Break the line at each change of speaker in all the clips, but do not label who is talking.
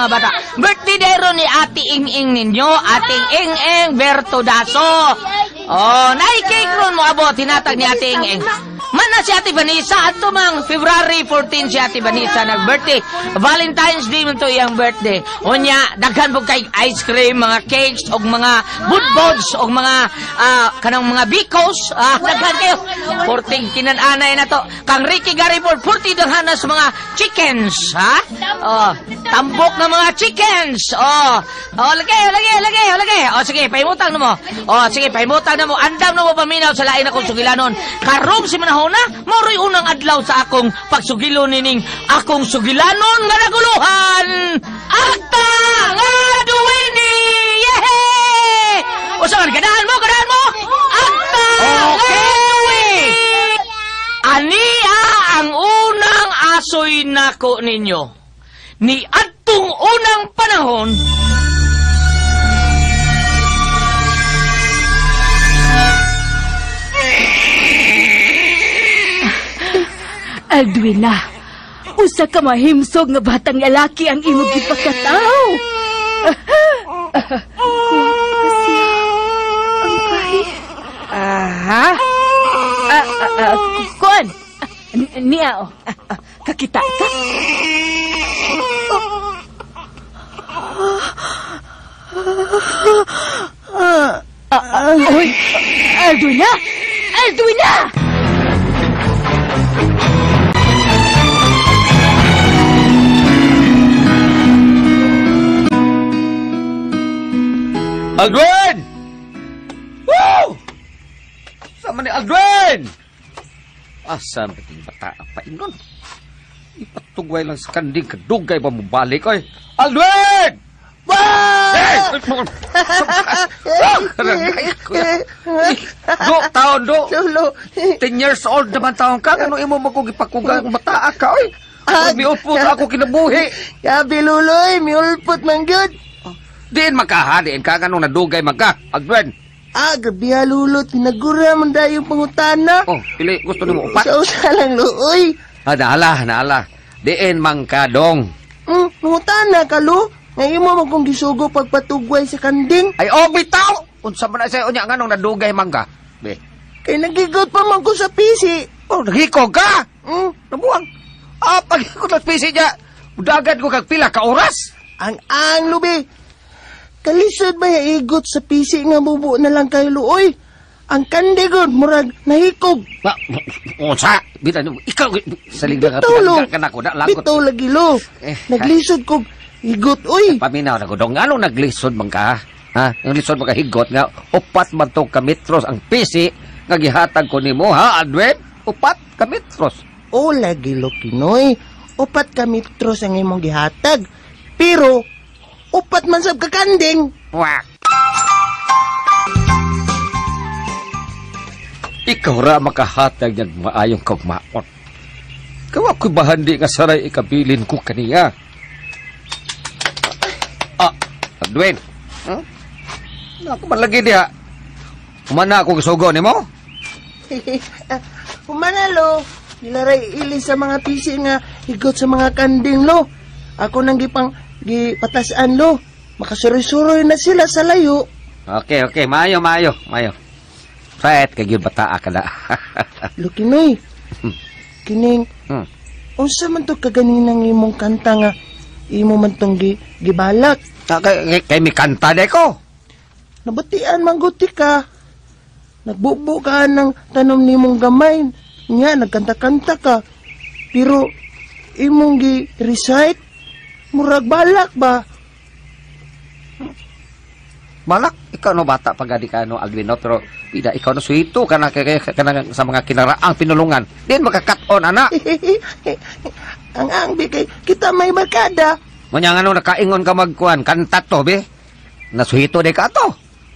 mga bata. Birthday day ron ni Ate Ing-Ing ninyo, Ate Ing-Ing Berto Daso. Oh, naay cake ron mo abot hinatag ni Ate Ing-Ing. Mana si Ate Vanessa, adto mang February 14 si Ate Vanessa nag-birthday. Valentine's Day man to iyang birthday. Unya, daghan po kay ice cream, mga cakes, og mga budbods, og mga kanang mga bikos. Daghan kayo. 14 kinan-anay na to. Kang Ricky Garibord, 40 daghan na sa mga chickens, ha? Oh, tambok ng mga chickens. Oh, oh, lagay, lagay, lagay, lagay. Oh, sige, pahimutang na mo. Oh, sige, pahimutang na mo. Andam na mo paminaw sa lain akong sugilanon. Karong si manahon na, moro'y unang adlaw sa akong pagsugilo nining akong sugilanon nga naguluhan. Agta nga duwini! Yehe! O saan, ganahan mo, ganahan mo! Agta nga duwini! Ania ang unang asoy nako ninyo. Ni adtong unang panahon,
Aldwina, usa ka mahimsog nga batang lalaki ang imong gipakataw. Ang pahi. Aha. Kuan. Niya, oh. Kakita ka? Uy, Aldwina! Aldwina!
Aldwin! Woo! Sama ni Aldwin! Asa man kating bata ang paingon? Ipatugway lang sa kanding kadugay ba mubalik, oy? Aldwin! Hey! Do, taon, do.
Lolo.
10 years old naman taon ka. Ano imo magkugipakuga ang bataa ka, oy? Miulpot ako kinabuhi.
Gabi, Luloy. Miulpot man gyud.
Diin magkaha, diin ka, ganun nadugay magka. Aldwin.
Ah, gabi ha, Lulo. Tinagura man dahil yung pangutana.
Oh, pili, gusto nimo upat?
Sa-usa lang, Luoy.
Ah, naala, naala. Diin man ka, dong.
Pangutana ka, Lu. Ngayon mo magkong gisugo pagpatugway sa kanding.
Ay, oh, bitaw! Unsa man na sa'yo niya, nganong nadugay man ka? Be.
Kay nagigot pa man ko sa pisi.
Oh, naghikog ka? Nabuang. Ah, paghikot sa pisi niya, dagat ko kag pila ka oras.
Ang lubi. Kalisod ba ya igot sa pisi nga bubo na lang kay Luoy? Ang kandigon, murag nahikog.
Ba, unsa? Bita, ikaw, salig na ka na ko, na, lagot.
Bitaw lagi, lo. Naglisod kog higot, uy.
Paminaw na ko, dong, anong naglisod man ka? Ha? Naglisod man ka higot nga, upat man to kamitros ang pisi nga gihatag ko nimo, ha, Aldwin? Upat kamitros.
O, lagi, lo, Kinoy. Upat kamitros ang imong gihatag. Pero, upat man sab kakanding.
Wah! Ikaw ra makahatag niyang maayong kaugmaon. Kawa ko'y bahandi nga saray ikabilin ko kaniya. Ah, Aldwin. Huh? Ako man lagi diha. Humana ako gisugo nimo?
Humana, lo. Nilaray ili sa mga pisi nga higot sa mga kanding, lo. Ako nang gipang gipatasan, lo. Makasuroy-suroy na sila sa layo.
Okay, okay. Maayo, maayo, maayo. Saet kay gyud bataa ka na.
Lo, Kinoy. Kining, unsa man to kaganinang imong kanta nga imo man tong gibalak?
Kay mi kanta de ko.
Nabatian man guti ka. Nagbubo ka ng tanom nimong gamay. Nya, nagkanta-kanta ka. Pero imong gi-recite, murag balak ba?
Balak? Ikaw no bata pag di ka no Aldwin no, pero pida ikaw no suhito ka na, ka na sa mga kinaraang pinulungan. Din makakat-on, ana.
Ang angbi kay kita may barkada.
Munya nga no nakaingon ka magkuan, kanta to be. Nasuhito di ka to.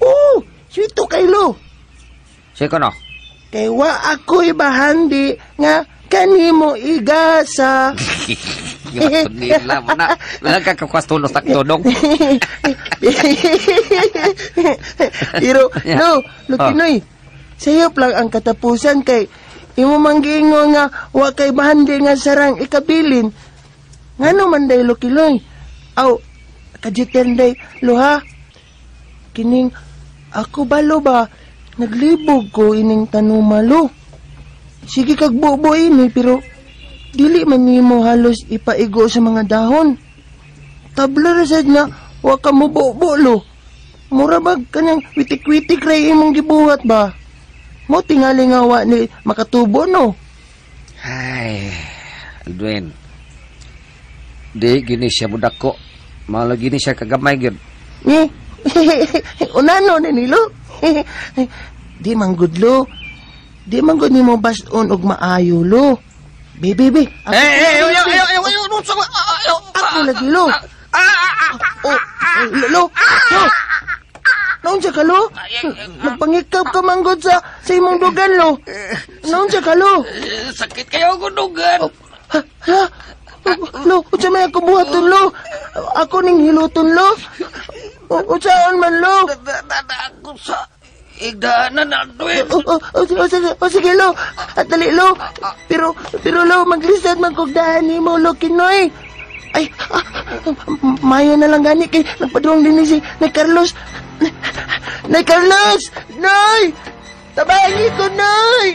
Oo, suhito kay lo.
Sige no.
Kay wa ako'y bahandi nga kanimo igasa.
Nila mo na. Nagkakakwastulog takdodong.
Pero, no, Lukinoy, sayop lang ang katapusan kay imo manggiingon nga wa kay bahandi nga sarang ikabilin. Ngano man day Lukinoy? Aw, Kajitin day, lo ha. Kining ako ba lo ba, naglibog ko ining tanuma lo. Sige kag bubo ini pero dili man nimo halos ipaigo sa mga dahon. Tabla ra sad nga wa ka mo bubo lo. Mura bag kanang witik-witik ray imong gibuhat ba? Mo tingali nga wa ni makatubo no.
Ay, Aldwin. Di gini siya mudako. Malo gini siya kagamay gyud.
Eh, unano ni nilo? Di manggud lo. Di manggud nimo bason og maayo lo. Be, be, be.
Eh, eh, ayo, ayo, ayo, ayo, ayo,
ako lagi lo. Oh, lo, lo. Lo. Naunsa ka lo? Nagpangikap ka manggod sa imong dugan lo. Naunsa ka lo?
Sakit kayo ako dugan.
Ha, ha? Lo, unsa may ako buhaton lo? Ako ning hiluton lo? Unsaon man lo?
Ako sa igdaanan Aldwin.
O, sige lo. At dali lo. Pero lo, maglisad man kog daan nimo lo Kinoy. Ay, mayo na lang gani kay nagpadung din si Nay Carlos. Nay Carlos! Nay! Tabangi ko, Nay!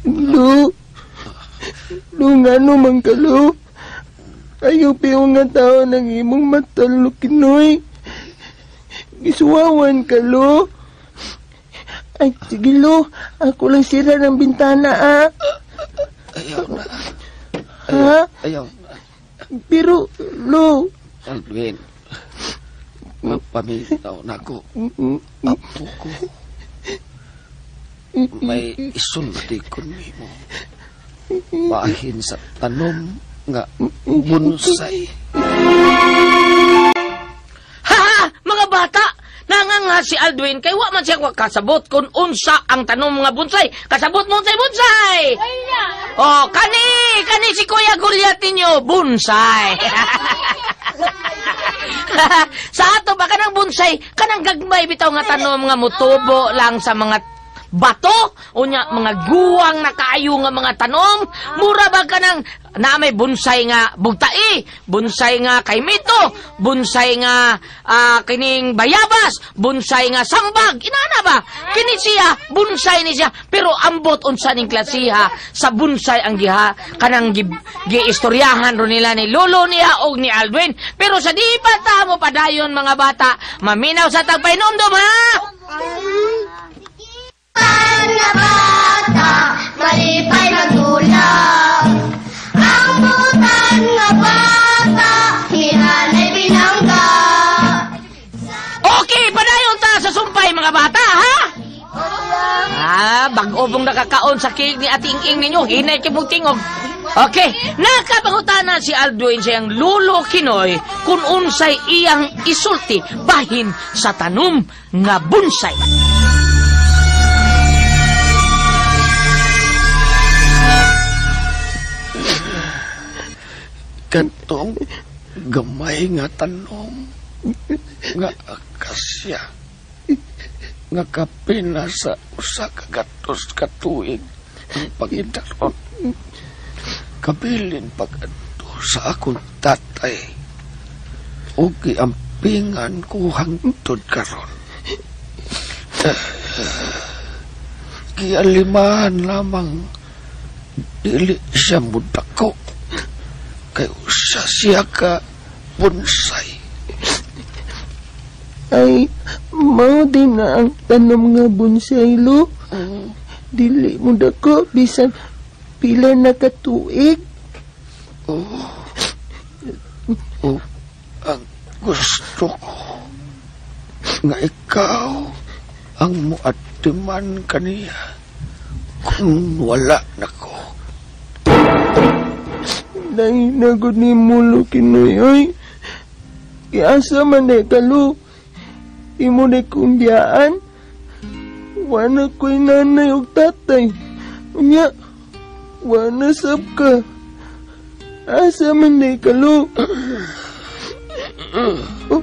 Lo, lo nga no man ka, lo. Ayaw piyong nga tao ng imong mata, lo, Kinoy. Gisuwawan ka, lo. Ay, sige, lo. Ako lang sira ng bintana, ah.
Ayaw na.
Ha?
Ayaw na.
Pero, lo.
Aldwin, magpaminaw na ako. Apo ko. May isulti ko nimo. Bahin sa tanom nga bonsai.
Ha! Mga bata! Nanganga si Aldwin kay wa man siya kasabot kung unsa ang tanom nga bonsai. Kasabot mo unsay bonsai. Oh, kani si Kuya Goliath ninyo, bonsai. Sa ato ba kanang bonsai, kanang gagmay bitaw nga tanom nga mutubo lang sa mga bato, unya mga guwang na kaayo nga mga tanom, mura ba kanang na may bonsai nga bugtai, bonsai nga kaymito, bonsai nga kining bayabas, bonsai nga sambag, inana ba? Kini siya, bonsai ni siya, pero ambot unsa ning klasiha sa bonsai ang giha kanang giistoryahan ro nila ni lolo niya og ni Aldwin. Pero sa di pa ta mo padayon mga bata, maminaw sa tagpainomdom ha.
Ang bata, malipay magdula. Ang butang nga bata, hinanay binangga.
Okay, padayon ta sa sumpay mga bata, ha? Ah, bag-o pong nakakaon sa cake ni Ate Ing-Ing ninyo, hinay kay mong tingog. Okay, nakapangutana si Aldwin sa iyang lulo Kinoy kung unsay iyang isulti bahin sa tanom nga bonsai.
Katong gamay nga tanom nga akasya nga kapina sa usa ka gatos ka tuig ang pangidaron, kabilin pag-adto sa akong tatay ug giampingan ko hangtod karon. Gialimahan lamang dili siya mudako kay usa siya ka bonsai.
Ay, mao din na ang tanom nga bonsai lo. Dili mo dako bisan pila na katuig.
Oh, ang gusto ko nga ikaw ang muatiman kaniya kung wala nako.
Dahil nagod ni mulo Kinoy, oy. Iasa man na kalo. Imo na kumbiyaan. Wala ko'y nanay og tatay. Unya, wala sab ka. Asa man na kalo. Oh,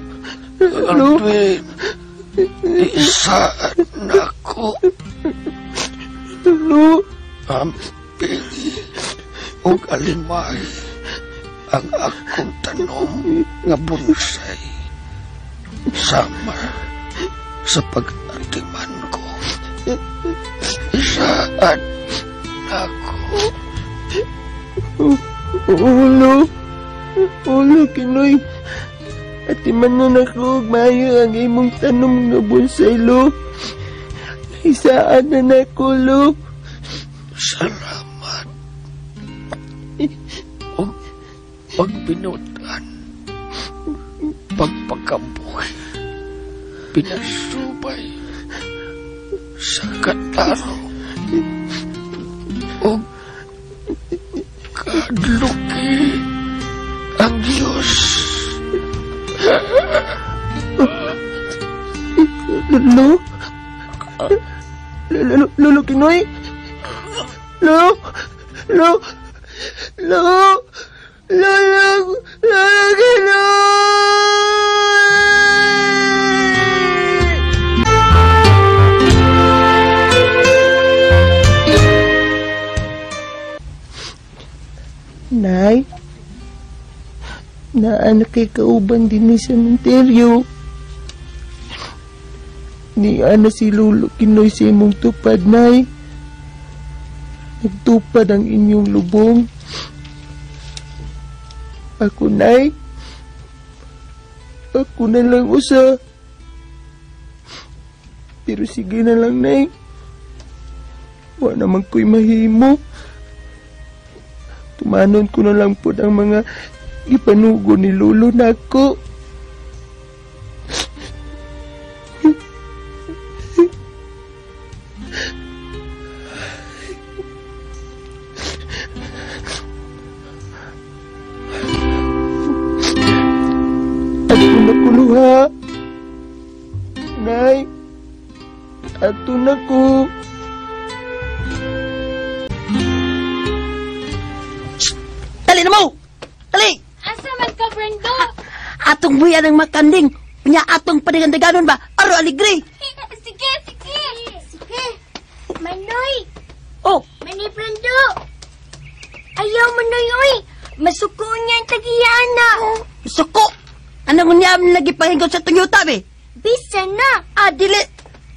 lo.
Aldwin, isaan nako.
Lo.
Ampingi og alimay ang akong tanom nga bonsai. Sama sa pag-atiman ko. Isaad ako.
Ulo. Ulo, Kinoy. Atiman na nako og maayo ang imong tanom nga bonsai, Lo. Isaan na nako, Lo.
Salamat. Og pagbinutan, pagpakabuhi, pinasubay sa kataro, og kadluki ang Diyos.
Lolo? Lolo, Lolo Kinoy? Lo? Lo? Lo? Lolo? Lolo Kinoy! Nay, naana kay kauban din ni sementeryo. Ni ana si Lolo Kinoy sa imong tupad, Nay. Nagtupad ang inyong lubong. Ako, Nay. Ako na lang usa. Pero sige na lang, Nay. Wa naman ko'y mahimo. Tumanon ko na lang po ang mga ipanugo ni Lolo nako. Ato na ko, luha. Nay, ato na ko.
Dali na mo! Dali!
Asa man ka, Brando?
Atong buyan ang makanding. Nya atong panigandagadon ba? Aro aligre!
Sige, sige! Sige! Manoy!
Oh!
Manoy Brando! Ayaw, Manoy, oy! Masuko niya ang tagiyaan na!
Suko! Anong niya lagi pahingot sa Toyota, be?
Bisa na!
Ah, dili!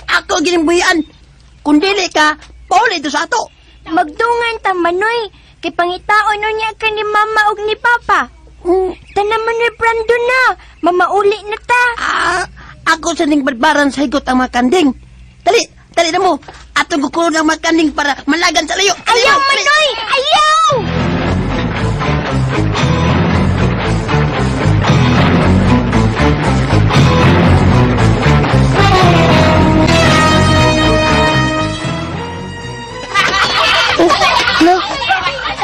Ako gining buyan! Kung dili ka, pauli ito sa ato!
Magdungan ta, Manoy! Kay pangitaon niya ka ni Mama og ni Papa. Tanan Manoy Brando na! Mamauli na ta!
Ah, ako sa ning barbaran sa higot ang mga kanding. Dali! Dali na mo! Atong kukulong ang mga kanding para malagan sa layo!
Ayaw, Manoy! Ayaw!
Oh, la!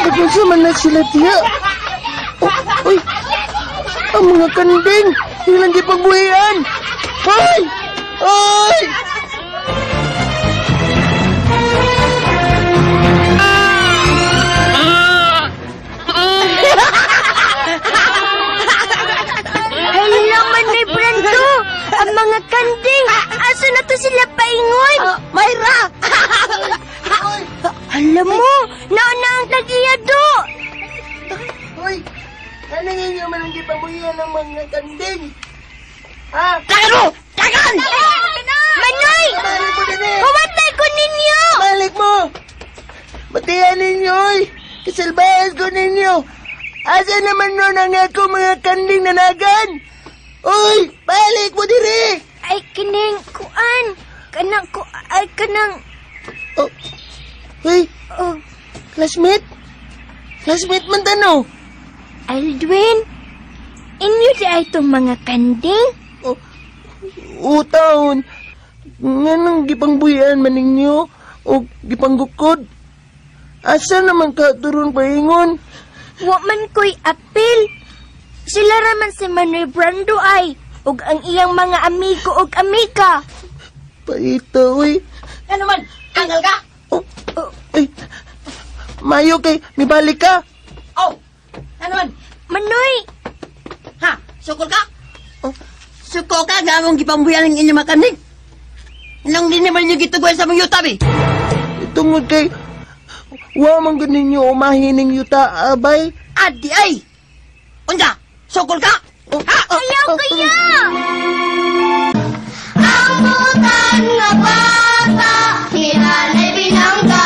Nagpunsa man na sila tiya. Oh, uy! Ang mga kanding! Ilang gipagbuhian! Hoy! Hoy!
Hala, Manoy Brando! Ang mga kanding! Asa na to sila paingon?
Mayra!
Alam mo, nauna ang tag-iya do!
Hoy! Ano ninyo man ang gipabuhian ng mga kanding? Ha?
Tagan mo! Tagan!
Manoy!
Balik mo din eh!
Pumatay ko ninyo!
Balik mo! Batihan ninyo, oy! Kasalbahan ko ninyo! Asa naman nun ang ako mga kanding nanagan? Uy! Balik mo diri!
Ay, kining kuan! Kanang ku... Ay, kanang...
Oh. Uy!
Oh,
Classmate? Classmate man tano?
Aldwin! Inyo di ay itong mga kanding?
Oh, oh taon. Nga nang gipangbuyan man ninyo o gipanggukod. Asa naman ka turon paingon?
Wa man ko'y apil. Sila raman si Manoy Brando ay, ug ang iyang mga amigo ug amiga.
Paita, uy.
Ano man? Angal ka?
Oh, oh, ay. Mayo kay, mibalik ka.
Oh! Ano man?
Manoy!
Ha? Sukol ka?
Oh.
Suko ka nga among gipambuyan ang inyong mga kanding. Nang di naman ninyo gitugoy sa mong yuta, be.
Tungod kay, Wa man gud ninyo umahining yuta, abay.
Adi ay! Unsa? Sukol ka? Ha?
Ayaw, kuya! Ang butan nga bata, hinanay binangga.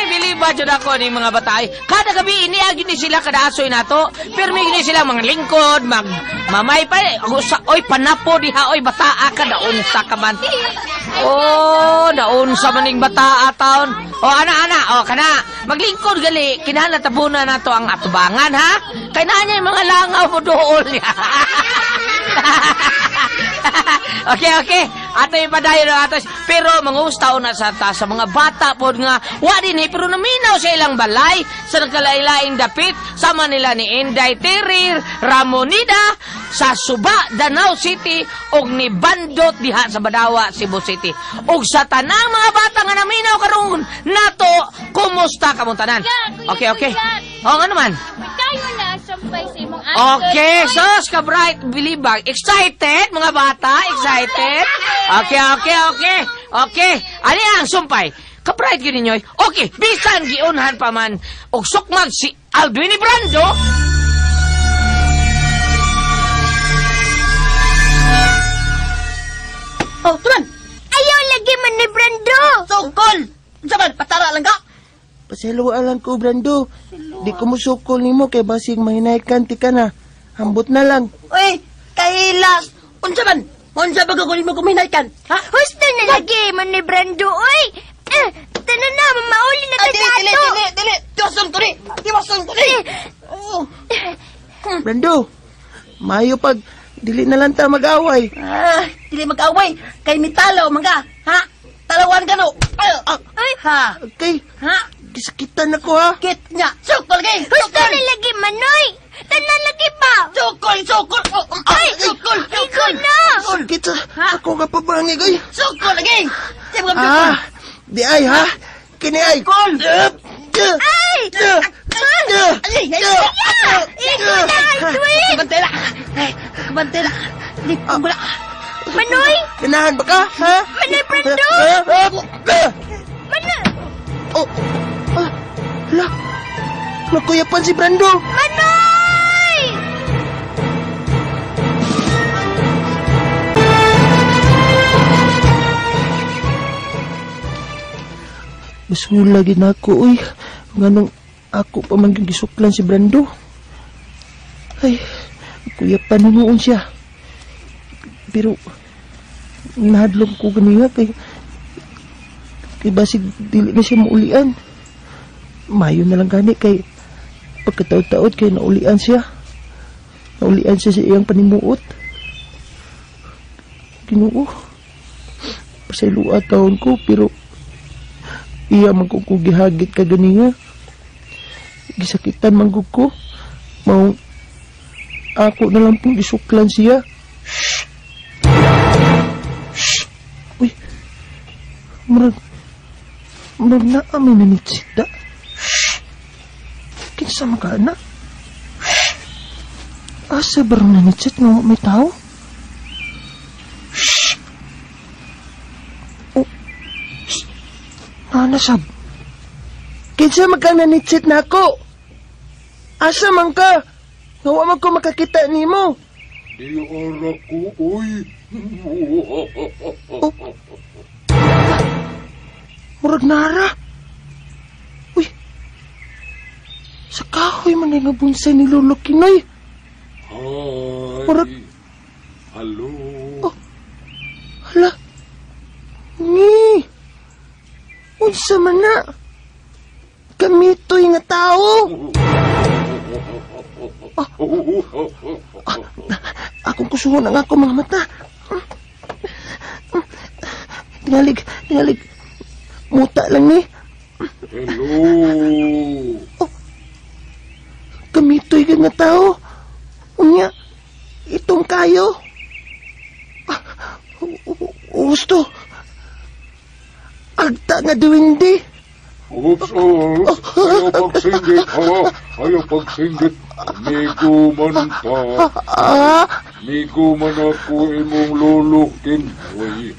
Biliba jud ako ni mga batay. Kada gabi iniagi ni sila kada asoy nato. Pirmi ni sila mga lingkod, mag mamay pa usa oy panapo diha oy bataa ka daunsa ka man. Oh, daunsa maning bataa taon. Oh, ana ana, oh kana. Maglingkod gali kinahanglan tabunan nato ang atubangan ha. Kay naa niya mga langaw mo dool niya. Okay, okay. Ato ipadayon ang ato. Pero mangustaw na sa ta sa mga bata pod nga wa din eh, pero naminaw sa ilang balay sa nagkalailaing dapit sama nila ni Inday Tirir Ramonida sa Suba, Danao City ug ni Bandot diha sa Badawa, Cebu City. Ug sa tanang mga bata nga naminaw karon nato, kumusta kamong tanan? Okay, okay. Oh, nga naman.
Tayo na, sampay sa imong uncle.
Okay, sos ka bright bilibag. Excited mga bata? Excited? Okay, okay, okay. Okay. Ani ang sumpay? Ka-bright gyud ninyo. Okay, bisan giunhan pa man og sukmag si Aldwin ni Brando.
Oh, tuman!
Ayaw lagi man ni Brando.
Sukol! Unsa man? Patara lang ka?
Pasayloa lang ko, Brando. Di ko musukol nimo kay basig mahinaykan ti ka na. Hambot na lang.
Uy, kahilas! Unsa man? Unsa ba gagawin mo kuminaykan? Ha?
Husto na lagi man ni Brando, oy. Tanan na, mamauli na
Ah,
ta
dili,
sa
dili,
ato.
dili, dili! Tiwason ko ni! Tiwason ko ni! Oh.
Brando, maayo pag dili na lang ta mag-away.
Ah, dili mag-away. Kay mitalaw man ka. Ha? Talawan ka no. Ay, ah,
Ay.
ha?
Okay,
Ha?
gisakitan ako ha.
Kit niya. Sukol kay!
Husto
Sukol!
na lagi manoy. Tanan lagi ba?
Sukol! Sukol! Oh, oh,
Ay!
Sukol!
Ikaw
Sukol!
na!
Sakit sa ako ka pabangig ay.
Sukol lagi! Di ba sukol?
Ah, di ay ha. Kini ay.
Sukol!
Ay!
Ay! Ay!
Ikaw na, Aldwin!
Kabantela! Ay, kabantela! Di, wala.
Manoy!
Ganahan ba ka, ha?
Manoy Brando! Manoy!
Oh, ah, hala. Nakuyapan si Brando.
Manoy!
Basula gid na ako, uy. Nganong ako pa man gyud gisuklan si Brando. Ay, kuyapan noon siya. Pero nahadlok ko ganiya kay basig dili na siya maulian. Mayo na lang gani kay pagkataod-taod kay naulian siya. Naulian siya sa iyang panimuot. Ginoo. Pasayloa taon ko pero iya man ko ko gihagit ka ganiya. Gisakitan man gud ko. Mao ako na lang pong gisuklan siya. Shh. Shh. Uy. Murag naa may nanitsida. Shh. Kinsa man ka na? Shh. Asa ba rin nanitsit nga may tao? Shh. Oh. Shh. Nana sab. Kinsa man ka nanitsit na ako? Asa man ka? Nga wa man ko makakita nimo.
Di ara ko, oy.
Oh. Murag nara. Uy. Sa kahoy man nga bonsai ni Lolo Kinoy.
Hi.
Murag-
Hello.
Oh. Hala. Ni. Unsa man na? Kamitoy nga tao. Akong kusuhon ang akong mga mata. Tingalig, tingalig. Muta lang ni.
Hello.
Kamitoy ka nga tao. Unya, itong kayo. Ah, Gusto. Agta nga duwindi.
Oops, oops. Ayaw pagsinggit, ha? Ayaw pagsinggit. Migo man ta.
Ah,
Migo man ako imong lolo, Kinoy.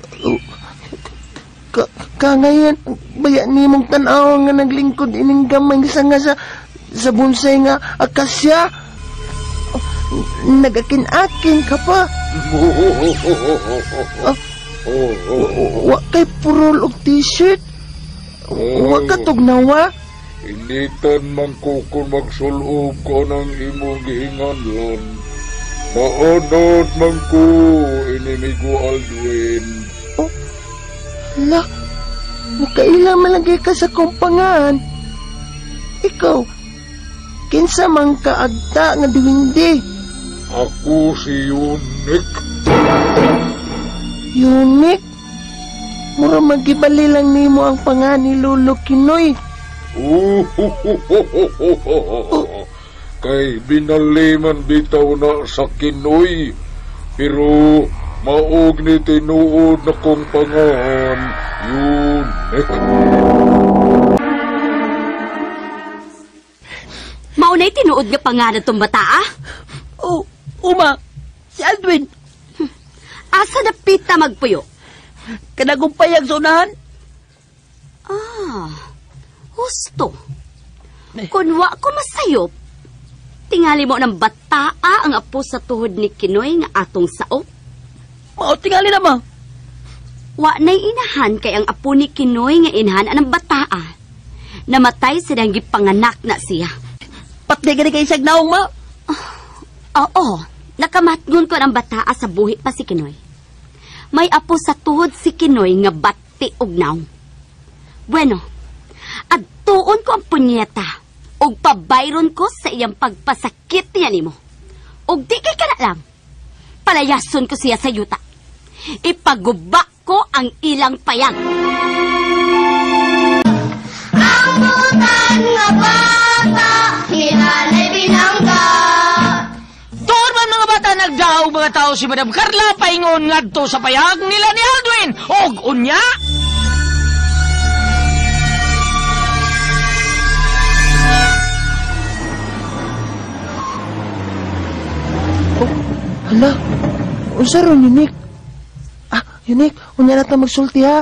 Kangayan, baya ni mong tan-aw nga naglingkod ining gamay nga sa bonsai nga akasya. Nagakin-akin ka pa. Wa kay purol og t-shirt. Wa ka tugnawa.
Initan man ko kung magsulob ko ng imong gihinganlan. Maanod man ko, inimigo Aldwin.
Oh, la, makaila malagay ka sa kumpangan. Ikaw, kinsa man kaagta nga diwindi?
Ako si Yunik.
Yunik? Mura magibali lang nimo ang pangan ni Lolo Kinoy.
Kay binaliman bitaw na sa Kinoy, pero maog ni tinuod na kong pangahan, Yunik.
Maunay tinuod nga pangalan tong bata, ah?
Oh, uma, si Aldwin.
Asa na pita magpuyo?
Kanagong payag sa unahan?
Ah, husto. Kun wa ko masayop, tingali mo ng bataa ang apo sa tuhod ni Kinoy nga atong saop.
Mao tingali na ma.
Wa na'y inahan kay ang apo ni Kinoy nga inahan anang bataa. Namatay sa dang gipanganak na siya.
Patay gani kay isag naong ma.
Oo, nakamatngon ko ang bataa sa buhi pa si Kinoy. May apo sa tuhod si Kinoy nga bati og naong. Bueno, adtuon ko ang punyeta og pabayron ko sa iyang pagpasakit niya nimo. Og di kay kana lang, palayason ko siya sa yuta. Ipaguba ko ang ilang payag.
Ang butan nga bata, hinanay binangga.
Tuon man mga bata, nagdaog mga tao si Madam Carla paingon ngadto sa payag nila ni Aldwin. Og unya!
Oh, hala, unsa ron Yunik? Ah, Yunik, unya na ta magsulti ha.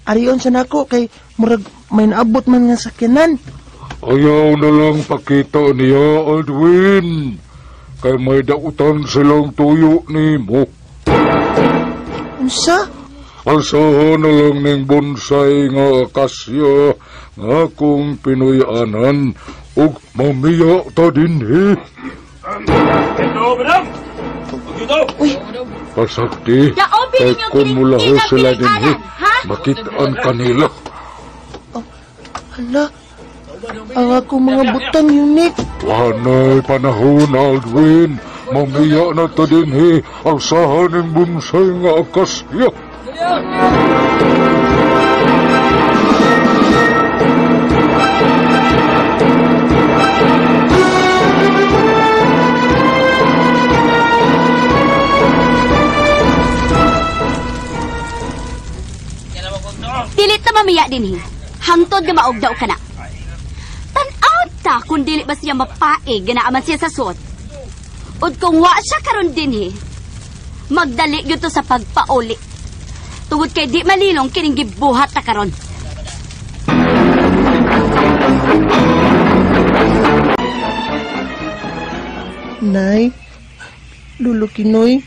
Arion sa nako kay murag may naabot man nga sakyanan.
Ayaw na lang pakita niya, Aldwin. Kay may dautan silang tuyo nimo.
Unsa?
Alsahan na lang ning bonsai nga akasya nga akong Pinoy-anan ug mamiya ta dinhi.
Uy,
Pasakti, kay kung mulaho sila dinhi, makitaan kanila.
Oh, hala, ang akong mga butang, Yunik.
Wanay panahon, Aldwin. Mamiya na ta dinhi, alsahan ng bonsai nga akasya.
Dili ta mamiya dinhi. Hangtod nga maugdaw ka na. Tan-aw ta kung dili ba siya mapaig ganaaman siya sa suot. Ud kung wa siya karon dinhi, magdali gyud to sa pagpauli. Tungod kay di malilong kining gibuhat ta karon.
Nay, Lolo Kinoy,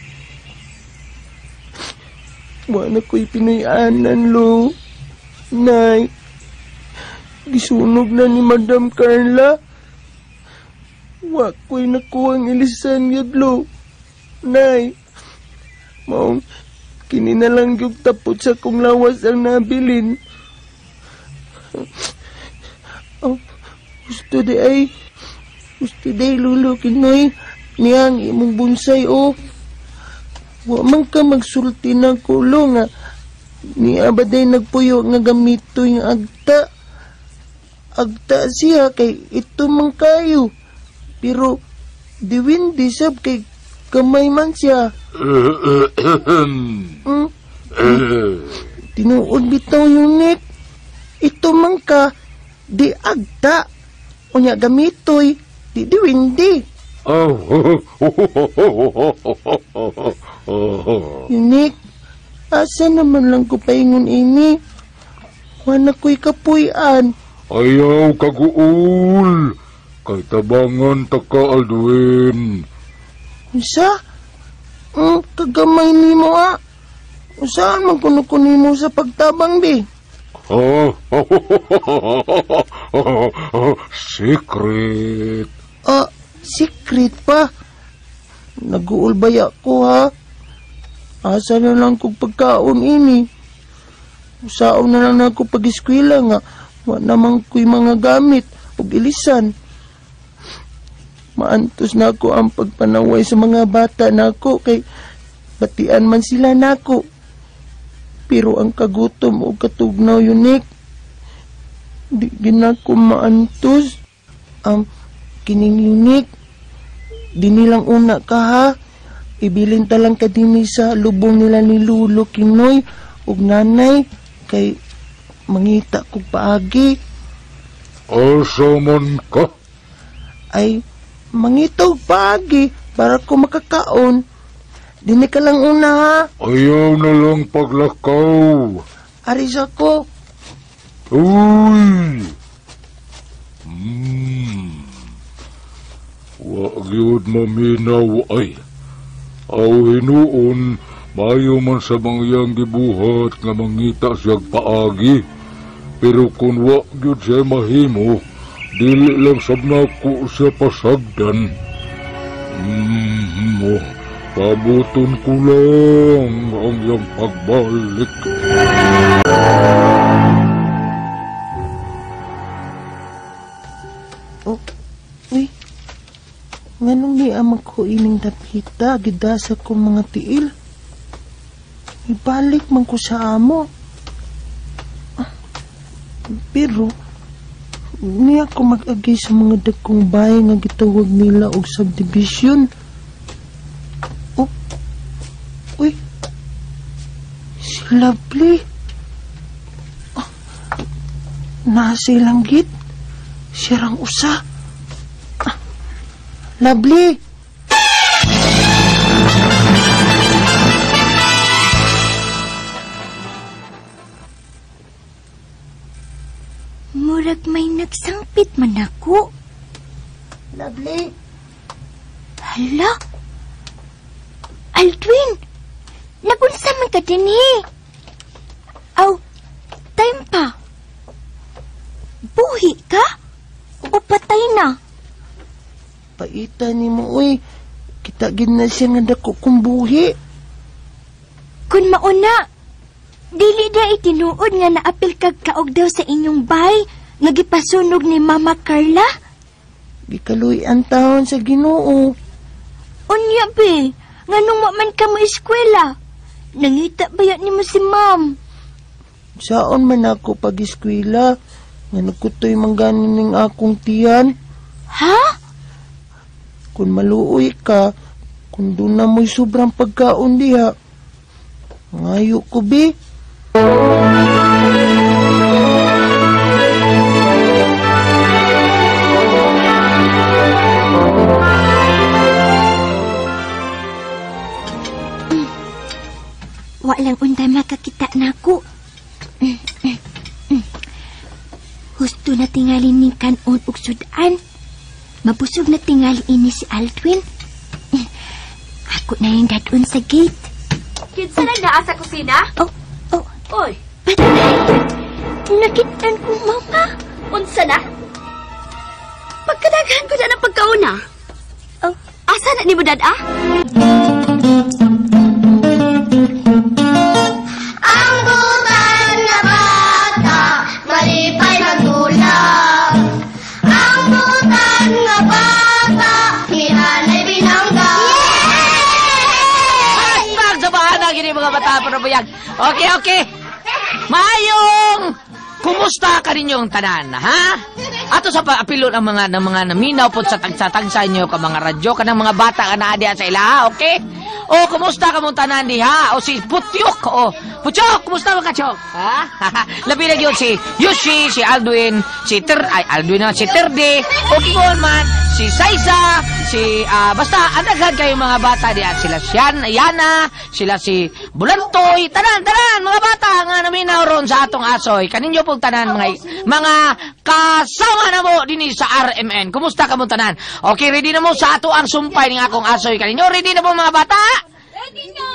wa na ko'y Pinoy-anan, Lo. Nay, gisunog na ni Madam Carla. Wa ko'y nakuha ang ilisan yun, Lo. Nay, maong kini na lang yung tapot sa kong lawas ang nabilin. Oh, gusto di ay, Lolo Kinoy, niyang imong bonsai, oh. Wa man ka magsulti ng kulo nga niya ba day nagpuyo nga gamito yung agta. Agta siya kay ito man kayo. Pero diwindi sab kay kamay man siya. Tinuod bitaw Yunik. Ito man ka di agta. Unya gamitoy di diwindi. Yunik, asa naman lang ko paingon ini? Wala ko'y kapuy-an.
Ayaw kaguol. Kay tabangan ta ka, Aldwin.
Unsa? Kagamay nimo ha? Saan man kuno ko nimo sa pagtabang, bi?
Secret.
Secret pa? Naguol baya ko, ha? Asa na lang kong pagkaon ini. Usaon na lang na ako pag-eskwela nga. Wa naman ko'y mga gamit ug ilisan. Maantos na ako ang pagpanaway sa mga bata nako kay batian man sila nako. Pero ang kagutom o katugnaw, Unique, di ginako maantos. Kining Unique, di nilang una ka ha. Ibilin talang ka dinhi sa lubong nila ni Lulo Kinoy ug nanay kay mangita kog paagi.
Asa man ka?
Ay, mangita og paagi para ko makakaon. Dini ka lang una ha.
Ayaw na lang paglakaw.
Aris ako.
Uy! Wa gyud maminaw ay. Aw hinuon, mayo man sa mangyang gibuhat nga mangita siyag paagi. Pero kung wa gyud siya mahimo, dili lang sab nako siya pasagdan. Pabuton ko lang ang iyang pagbalik.
Oh, uy. Nganong ni amang ko ining dapita, gidasa ko mga tiil. Ibalik man ko sa amo. Pero, niya ko mag-agay sa mga dagkong bahay nga gitawag nila og subdivision. Oh, uy, si Lovely. Oh, nasa ilang git. Siya rang usa. Lovely!
Murag may nagsangpit man ako.
Lovely!
Hala! Aldwin! Nagunsa man ka dinhi? Aw, time pa. Buhi ka? O patay na?
Paita ni mo, uy. Kita gid na siya nga dako kong buhi.
Kun mauna, dili da itinuod nga naapil kag kaog daw sa inyong bay nga gipasunog ni Mama Carla?
Gikaluy ang taon sa Ginoo.
Unya be, nganong wa man ka mo eskwela? Nangita ba yan nimo si Ma'am?
Saon man ako pag-eskwela? Nga nagkutoy man ganin ning akong tiyan.
Ha?
Kung maluoy ka, kung doon na mo'y sobrang pagkaon diha, ngayo ko, be.
Wa lang unday makakita nako. Husto na tingali ning kanon ug sudan. Mabusog na tingali ini si Aldwin. Ako na yung dadun sa gate.
Kinsa nang naa sa kusina?
Oh, oh.
Oy.
Patay! Nakitaan ko, Mama.
Unsa na? Pagkadaghan ko na ng pagkauna.
Oh.
Asa na ni mo, dad-a?
Ang butan na bata, malipay magdulang. Ang butan na bata, mianay binangga.
Hashtag sa bahana, gini mga bata, pero buyag. Okay, okay. Mayong kumusta ka ninyong tanan, ha? Ato sa paapilon ang mga ng mga naminaw po sa tagsa-tagsa inyo ka mga radyo kanang mga bata ka naa diha sa ila, okay? O kumusta ka mong tanan diha? O si Putyok, o Putyok, kumusta man ka, Chok? Ha? Labi na gyud si Yoshi, si Aldwin, si Ter, ay Aldwin na, si Terde, o Kibon man, si Saisa, si basta ang daghan kayo mga bata diya, sila Sian, Yana, sila si Bulantoy, tanan tanan mga bata nga naminaw ron sa atong asoy. Kaninyo pong tanan mga kasama na mo dinhi sa RMN. Kumusta ka mo tanan? Okay, ready na mo sa ato ang sumpay ning akong asoy kaninyo. Ready na mo mga bata?
Ready na!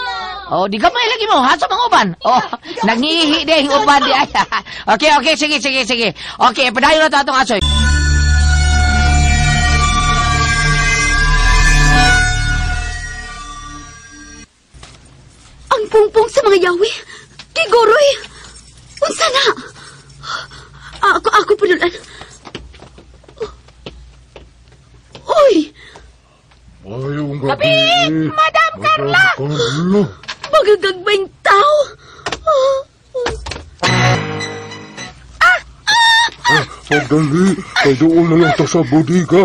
Oh, di gamay lagi mo, ha sa mga uban. Oh, nangihi di ang uban di ay. Okay, okay, sige, sige, sige. Okay, padayon na to atong asoy.
Ang pungpong sa mga yawi. Gigoroy. Unsa na? Ako panulan. Uy!
Mayong gabi, Madam Carla! Carla!
Magagagmayng tao!
Pagdali, kay doon na lang ta sa bodega.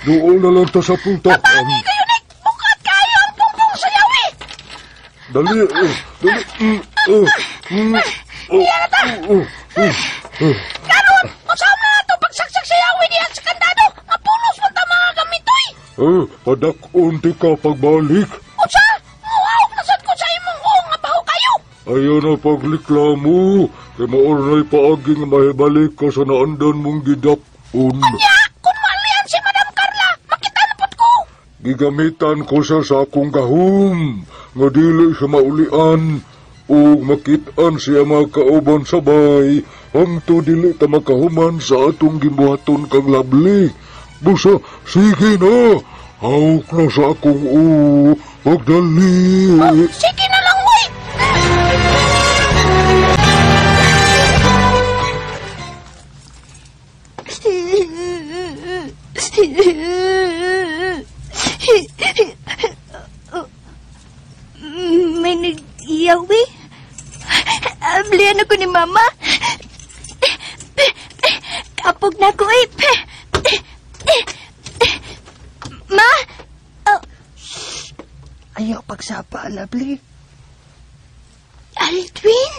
Doon na lang ta sa punta.
Kayo na, bukat kayo ang pungpong sa yawi!
Dali, dali.
Karon, usaw na ato pagsaksak sa yawi diyan sa kandado. Nga pulos man ta mga gamitoy.
Padak-on ti ka pagbalik.
Unsa? Muhawak na sad ko sa imong uong nga baho kayo.
Ayaw na pagliklamo. Kay maornay paagi nga mahibalik ka sa naandan mong gidakon.
Nya, kung malian si Madam Carla, makita na pud ko.
Gigamitan ko siya sa akong gahom. Nga dili siya maulian. O makitaan siya mga kauban sabay. Hangto dili ta makahuman sa atong gimbuhaton kang labli. Busa, sige na. Hawak na sa akong pagdali.
Oh, sige na lang, oy.
May nag-iyaw eh. Ablihan ako ni Mama. Kapog na ako eh. Ma! Oh.
Ayaw pagsapa, lovely.
Aldwin?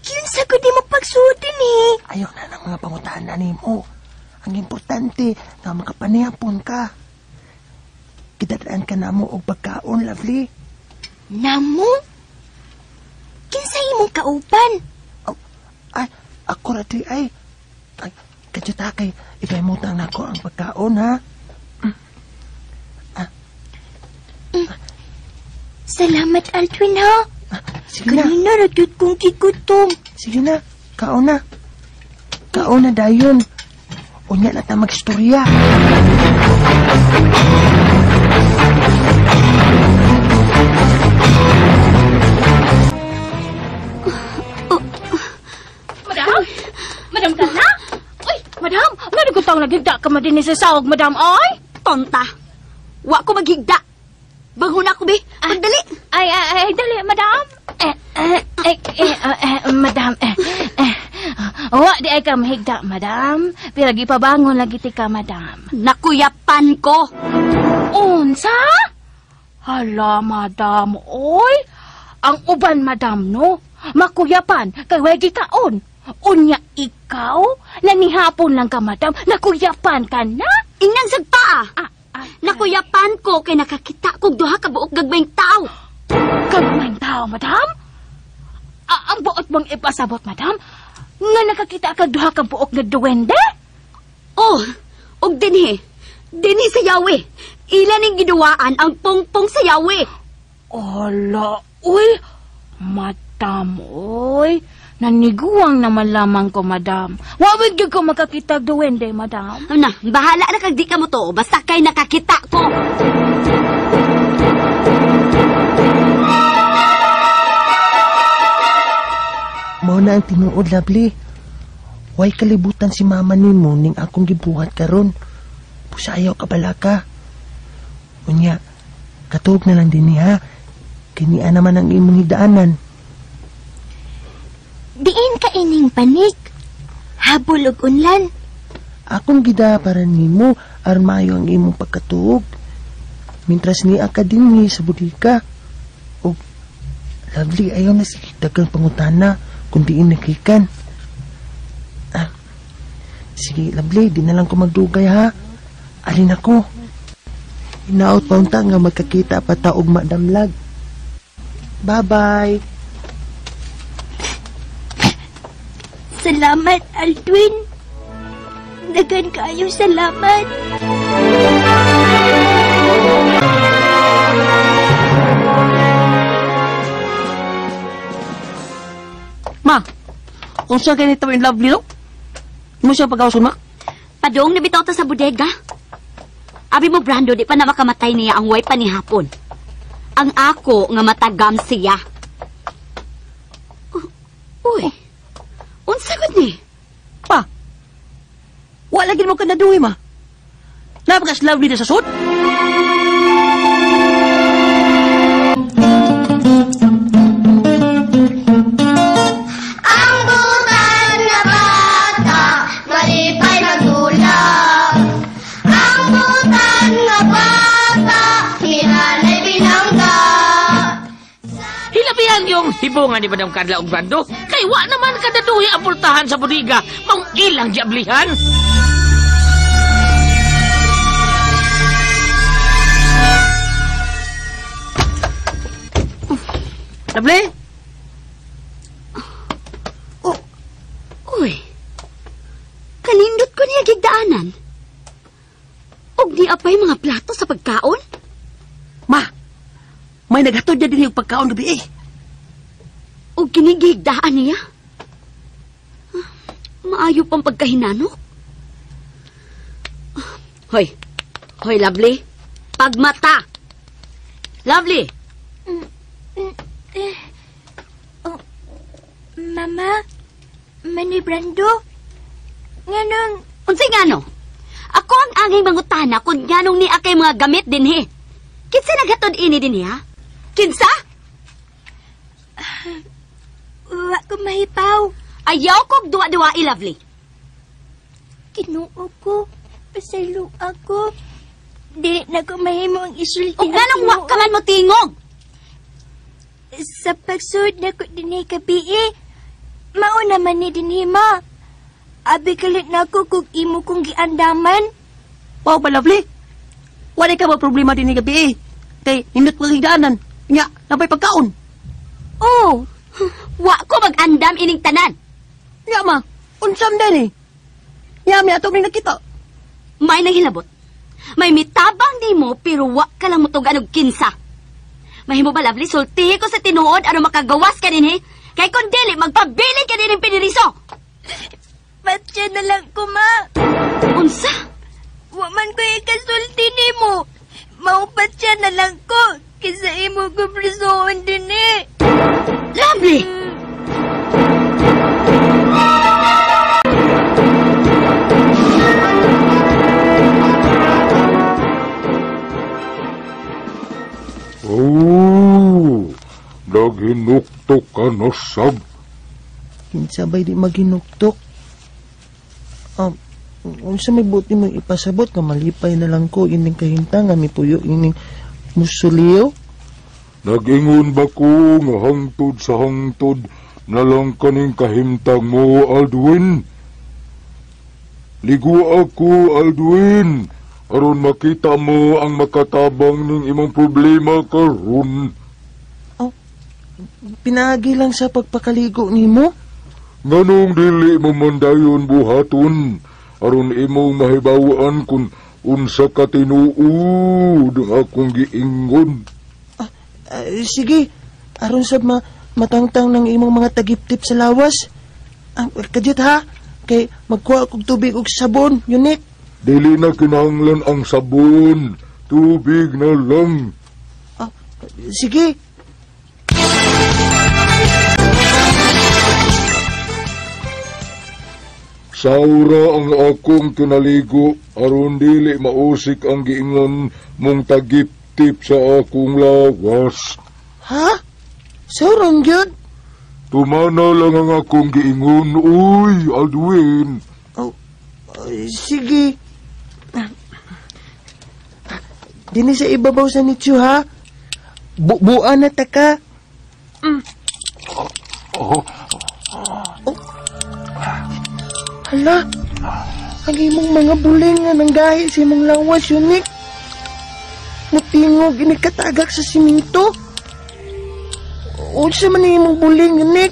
Yun sa ko di mo pagsuotin eh.
Ayaw na ng mga pangutahan na nimo. Ang importante nga makapanayapon ka. Gidadaan ka na mo og pagkaon, lovely.
Namo? Kinsa imong kauban?
Oh, ay, ako ra di ay. Ay, kadyo ta kay ipahimutang nako ang pagkaon, ha?
Salamat, Aldwin, ha?
Sige na.
Kanina ra gyud kong gigutom.
Sige na, kaon na. Kaon na dayon. Unya na ta magstorya.
Madam? Madam Carla? Uy, madam, ngano ko tang naghigda ka man dinhi sa sawag, madam, oy?
Tonta. Wa ko maghigda. Bangon ako, be. Pagdali.
Ay, ay, ay, dali, madam. Madam, wa, di ay ka mahigda, madam. Pero gipabangon lagi ti ka, madam.
Nakuyapan ko.
Unsa? Hala, madam, oy. Ang uban, madam, no? Makuyapan, kay way gikaon. Unya, ikaw, nanihapon lang ka, madam. Nakuyapan ka na?
Ingnan sagpa, ah. Nakuyapan ko kay nakakita kog duha ka buok gagmayng tao.
Gagmayng tao, madam? Ang buot mong ipasabot, madam? Nga nakakita kag duha ka buok nga duwende?
Oh, og dinhi. Dinhi sa yawi. Ila ning giduwaan ang pungpong sa yawi.
Ala, uy. Madam, uy. Naniguang naman lamang ko, madam. Wawid gyud ko makakita og duwende, madam.
Na, bahala na kag di ka mo to. Basta kay nakakita ko.
Mao na ang tinuod, lovely. Way kalibutan si mama nimo ning akong gibuhat karon. Pusayaw ka balaka. Unya, katuog na lang dinhi ha. Kinian naman ang imong higdaanan.
Diin ka ining panik. Habol og unlan.
Akong gida para nimo aron maayo ang imong pagkatuog. Mintras niya ka dinhi sa bodega. Og lovely, ayaw na sige daghang pangutana kung diin nakikan. Sige, lovely, di na lang ko magdugay ha. Alin ako. Hinaot pa unta nga magkakita pa ta og madamlag. Bye-bye.
Salamat, Aldwin. Daghan kaayo salamat.
Ma, unsa kay nito in lovely no? Mo siya pagkauson, ma?
Padong nabitaw ta sa bodega. Abi mo, Brando, di pa na makamatay niya ang way pa ni hapon. Ang ako nga matagam siya. Uy, unsa gud ni?
Pa, wala lagi mo ka naduhi, ma. Napakas lovely na sa sud.
Ang butan nga bata, malipay magdula. Ang butan nga bata, mianay binangga.
Hilabihan yung hibungan ni Madam Carla ug Brando. Kay wa naman kadaduhi ang pultahan sa bodega. Maong ilang diablihan.
Lovely?
Oh. Uy. Kanindot ko niya gigdaanan. Og di apay mga plato sa pagkaon?
Ma, may naghatod niya din yung pagkaon gabi eh.
Og kinigigdaan niya? Maayo pang pagkahinanok. Hoy, hoy, Lovely. Pagmata. Lovely.
Oh, Mama, Manoy Brando, nganong...
Unsay ngano? Ako ang angay mangutana kung nganong ni akay mga gamit dinhi. Kinsa naghatod ini dinhi, ha? Kinsa?
Wa ko mahipaw.
Ayaw kog duwa-duwa, Lovely.
Kinuo ko. Pasaylo ako. Dili na ko mahimo ang isulti.
Ug nganong wa ka man mo tingog?
Sa pagsud na ko dinhi gabi, mao naman ni dinhi, ma. Abi kalit na ako kung imo kong giandaman.
Wow ba, Lovely? Wala ka ba problema dinhi gabi eh? Kay nindot ko higdaanan. Nya, nabay pagkaon.
Oh,
wa ko mag-andam ining tanan.
Nya, ma, unsam din eh. Nya, may atong ning nakita.
May nanghilabot. May mitabang di mo, pero wa ka lang mutugan og kinsa. Mahimo ba, Lovely, sultihi ko sa tinuod aron makagawas ka dinhi? Kay kung dili, magpabilin ka din ng piniriso.
Patya na lang ko, ma.
Unsa?
Wa man ko ikasulti nimo. Maupatya na lang ko. Kisa imo ko prisuon dinhi.
Lovely!
Oh, naghinuktok ka na sab.
Kinsa ba'y di maghinuktok? Unsa may buti mong ipasabot nga malipay na lang ko ining kahintang nga mipuyo ining musuliyo?
Nag-ingon ba ko nga hangtod sa hangtod na lang kaning kahimtang mo, Aldwin? Ligo ako, Aldwin, aron makita mo ang makatabang ning imong problema karon.
Oh, pinaagi lang sa pagpakaligo nimo?
Nganong dili mo man dayon buhaton, aron imong mahibaw-an kung unsa ka tinuod ang akong giingon.
Sige, aron sa matangtang ng imong mga tagiptip sa lawas. Kadyot ha, kay magkuha kog tubig ug sabon, unique.
Dili na kinahanglan ang sabon, tubig na lang.
Sige.
Saura ang akong kinaligo, aron dili mausik ang giingon mong tagiptip sa akong lawas.
Ha? Saurang gyud?
Tumana lang ang akong giingon, uy, Aldwin.
Oh, sige. Dini sa ibabaw sa nicho, ha? Bubuan na ta ka. Oh. Hala, Ang imong mga buling nga nanggahi sa imong lawas, Yunik. Mutingog ini katagak sa siminto. Unsa man imong buling, Yunik?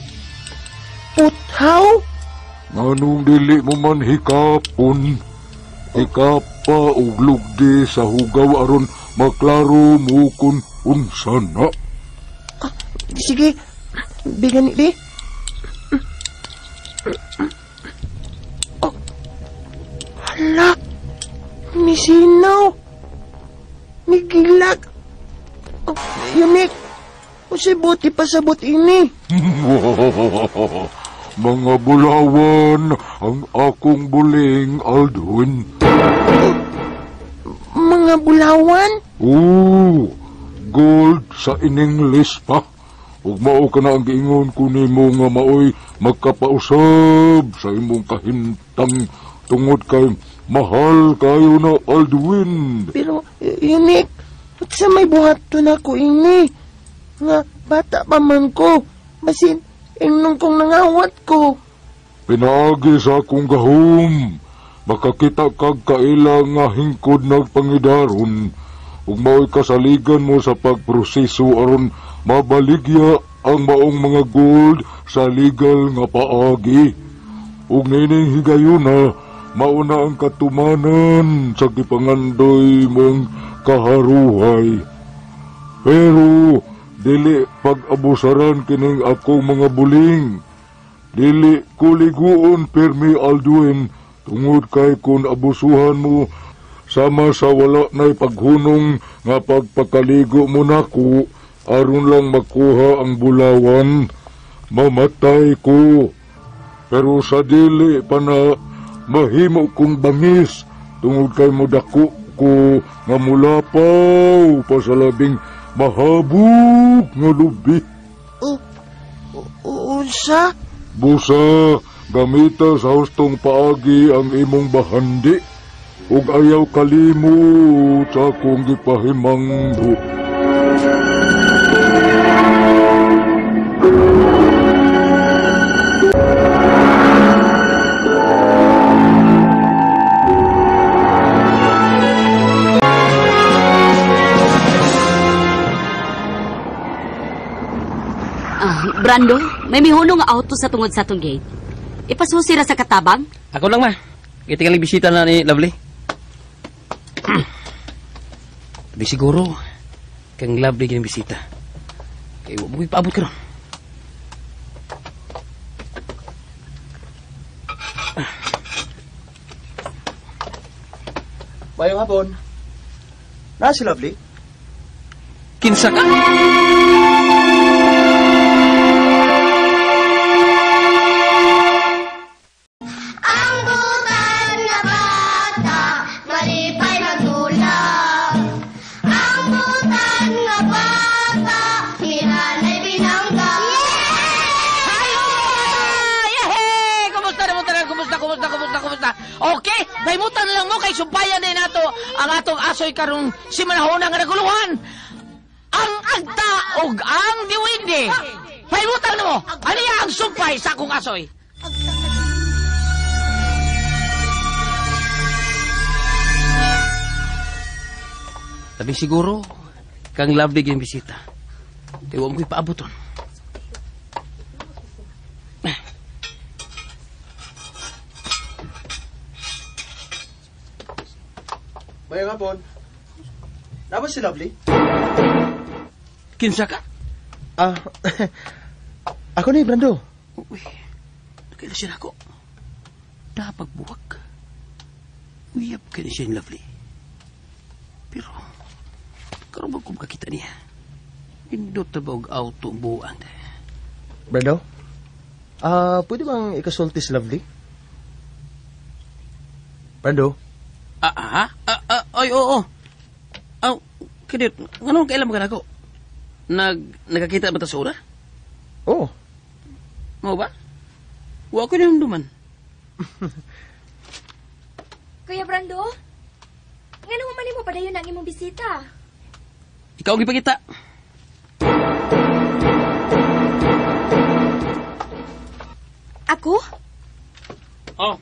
Puthaw?
Nganong dili mo man hikapon, hikapa og lugdi sa hugaw aron maklaro mo kun unsa na.
Sige, bigan ni. Oh, hala, misinaw, migilak. Oh, Yunik, usay buti pasabot ini.
Mga bulawan ang akong buling, Aldwin.
Mga bulawan?
Oo, gold sa English pa. Ug mao ka na ang giingon ko nimo nga maoy magkapausab sa imong kahimtang tungod kay mahal kayo na, Aldwin.
Pero, Yunik, sa may buhaton ako ini? Nga, bata pa man ko. Basin, ingnon kong nangawat ko.
Pinaagi sa akong gahom. Makakita kag kaila nga hingkod nagpangidaron. Ug mao'y kasaligan mo sa pagproseso aron mabaligya ang maong mga gold sa legal nga paagi. Ug nining higayuna, mauna ang katumanan sa gipangandoy mong kaharuhay. Pero dili pag-abusaran kining akong mga buling. Dili kuliguon pirmi, Aldwin, tungod kay kun abusuhan mo sama sa wala na'y paghunong nga pagpakaligo mo nako aron lang makuha ang bulawan, mamatay ko. Pero sa dili pa na mahimo kong bangis tungod kay modako ko nga mulapaw pa sa labing mahabog nga lubi.
Unsa?
Busa, gamita sa hustong paagi ang imong bahandi ug ayaw kalimot sa akong gipahimanggo.
Brando, may mihunong nga auto sa tungod sa atong gate. Ipasusi ra sa katabang?
Ako lang, ma. Kitingaling bisita na ni Lovely. Di siguro, kang Lovely gining bisita. Kay wa mo ipaabot karon.
Mayong hapon. Na si Lovely?
Kinsa ka?
Ang butan nga bata, malipay magdula. Ang butan nga bata, hinanay binangga.
Yehey! Kumusta na mo tanan? Kumusta, kumusta, kumusta, kumusta? Okay, bahimutan lang mo kay sumpayan din nato ang atong asoy karong simanahona nga naguluhan. Ang agta ug ang diwindi. Pahimutan na mo, ano ang sumpay sa akong asoy?
Sabi siguro, kang Lovely gining bisita. Kay wa mo ipaabot on.
Mayong hapon. Napa si Lovely?
Kinsa ka?
Ako ni Brando.
Uy, nakita siya nako. Dapat buwag. Uyab ka ni siya ni Lovely. Pero, karon ba ko makakita niya? Indot na ba og auto ang buwan?
Brando? Pwede bang ikasulti si Lovely? Brando?
Ay, oo. Aw, kidit, anong kailan mo ka nako? Nagkakita ba ta sa una?
Oo.
Mau ba? Wa ko nahumduman.
Kuya Brando, ngano man nimo padayon ang imong bisita?
Ikaw ang gipakita.
Ako?
Oh.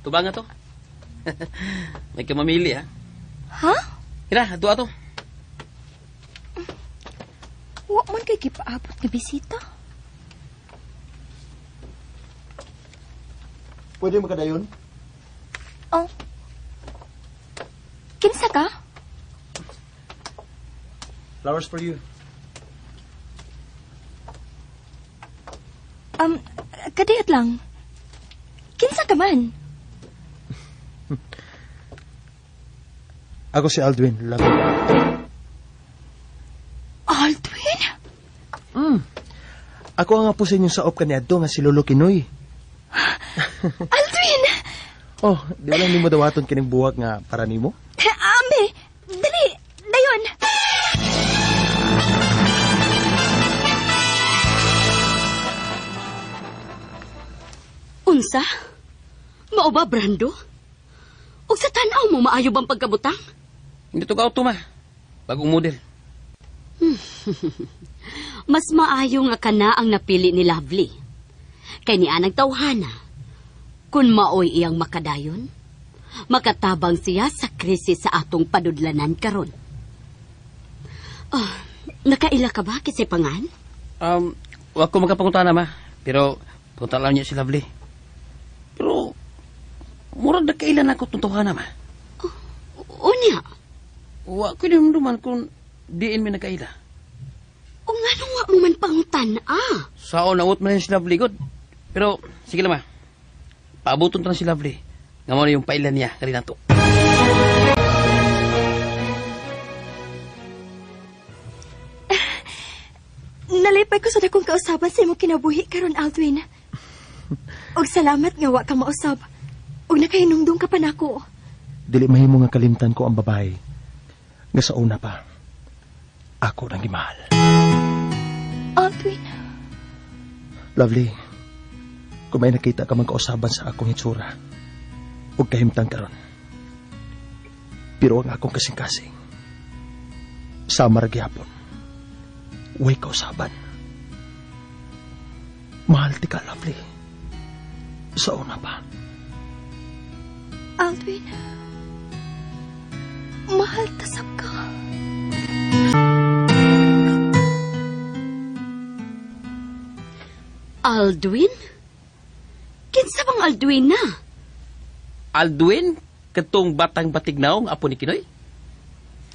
Tubang nga to. May kamamili, ha?
Ha?
Hira, ato ato.
Wa man kay gipaabot nga bisita.
Pwede makadayon?
Oh. Kinsa ka?
Flowers for you.
Kadiyot lang. Kinsa ka man?
Ako si Aldwin. Love.
Aldwin?
Ako ang apo sa inyong saop kaniadto nga si Lolo Kinoy.
Aldwin!
Oh, di ba lang nimo dawaton kining buwak nga para nimo?
Ambe! Dali! Dayon!
Unsa? Mao ba, Brando? Ug sa tan-aw mo, maayo bang pagkabutang?
Hindi to ka-auto, ma. Bagong model.
Mas maayo nga kana ang napili ni Lovely. Kay ni anang tawhana. Kung maoy iyang makadayon, makatabang siya sa krisis sa atong padudlanan karon. Oh, nakaila ka ba kisay pangan?
Wa ko makapangutana, ma. Pero punta lang niya si Lovely. Pero murag nakaila na ako itong tawhana, ma.
Oh, unya?
Wa ko dinumduman kung diin mi nakaila.
O nga nung wa mo man pangutana?
Sao, nawot man si Lovely, good. Pero, sige lang, ma. Paabuton ta na si Lovely. Nga mo na yung pailan niya, kanina to.
Nalipay ko sa dakong kausaban sa imong kinabuhi karon, Aldwin. Og salamat nga wa ka mausab. Og nakahinungdong ka pa nako.
Dili mahimo nga kalimtan ko ang babae. Nga sa una pa, ako nang gimahal.
Aldwin.
Lovely, kung may nakita ka magkausaban sa akong hitsura, ug kahimtang karon. Pero ang akong kasing-kasing, samar gyapon, way kausaban. Mahal ti ka, Lovely. Sa una pa.
Aldwin, mahal tasap ka.
Aldwin? Kinsa bang Aldwin na?
Aldwin? Katong batang batignaw ang apo ni Kinoy?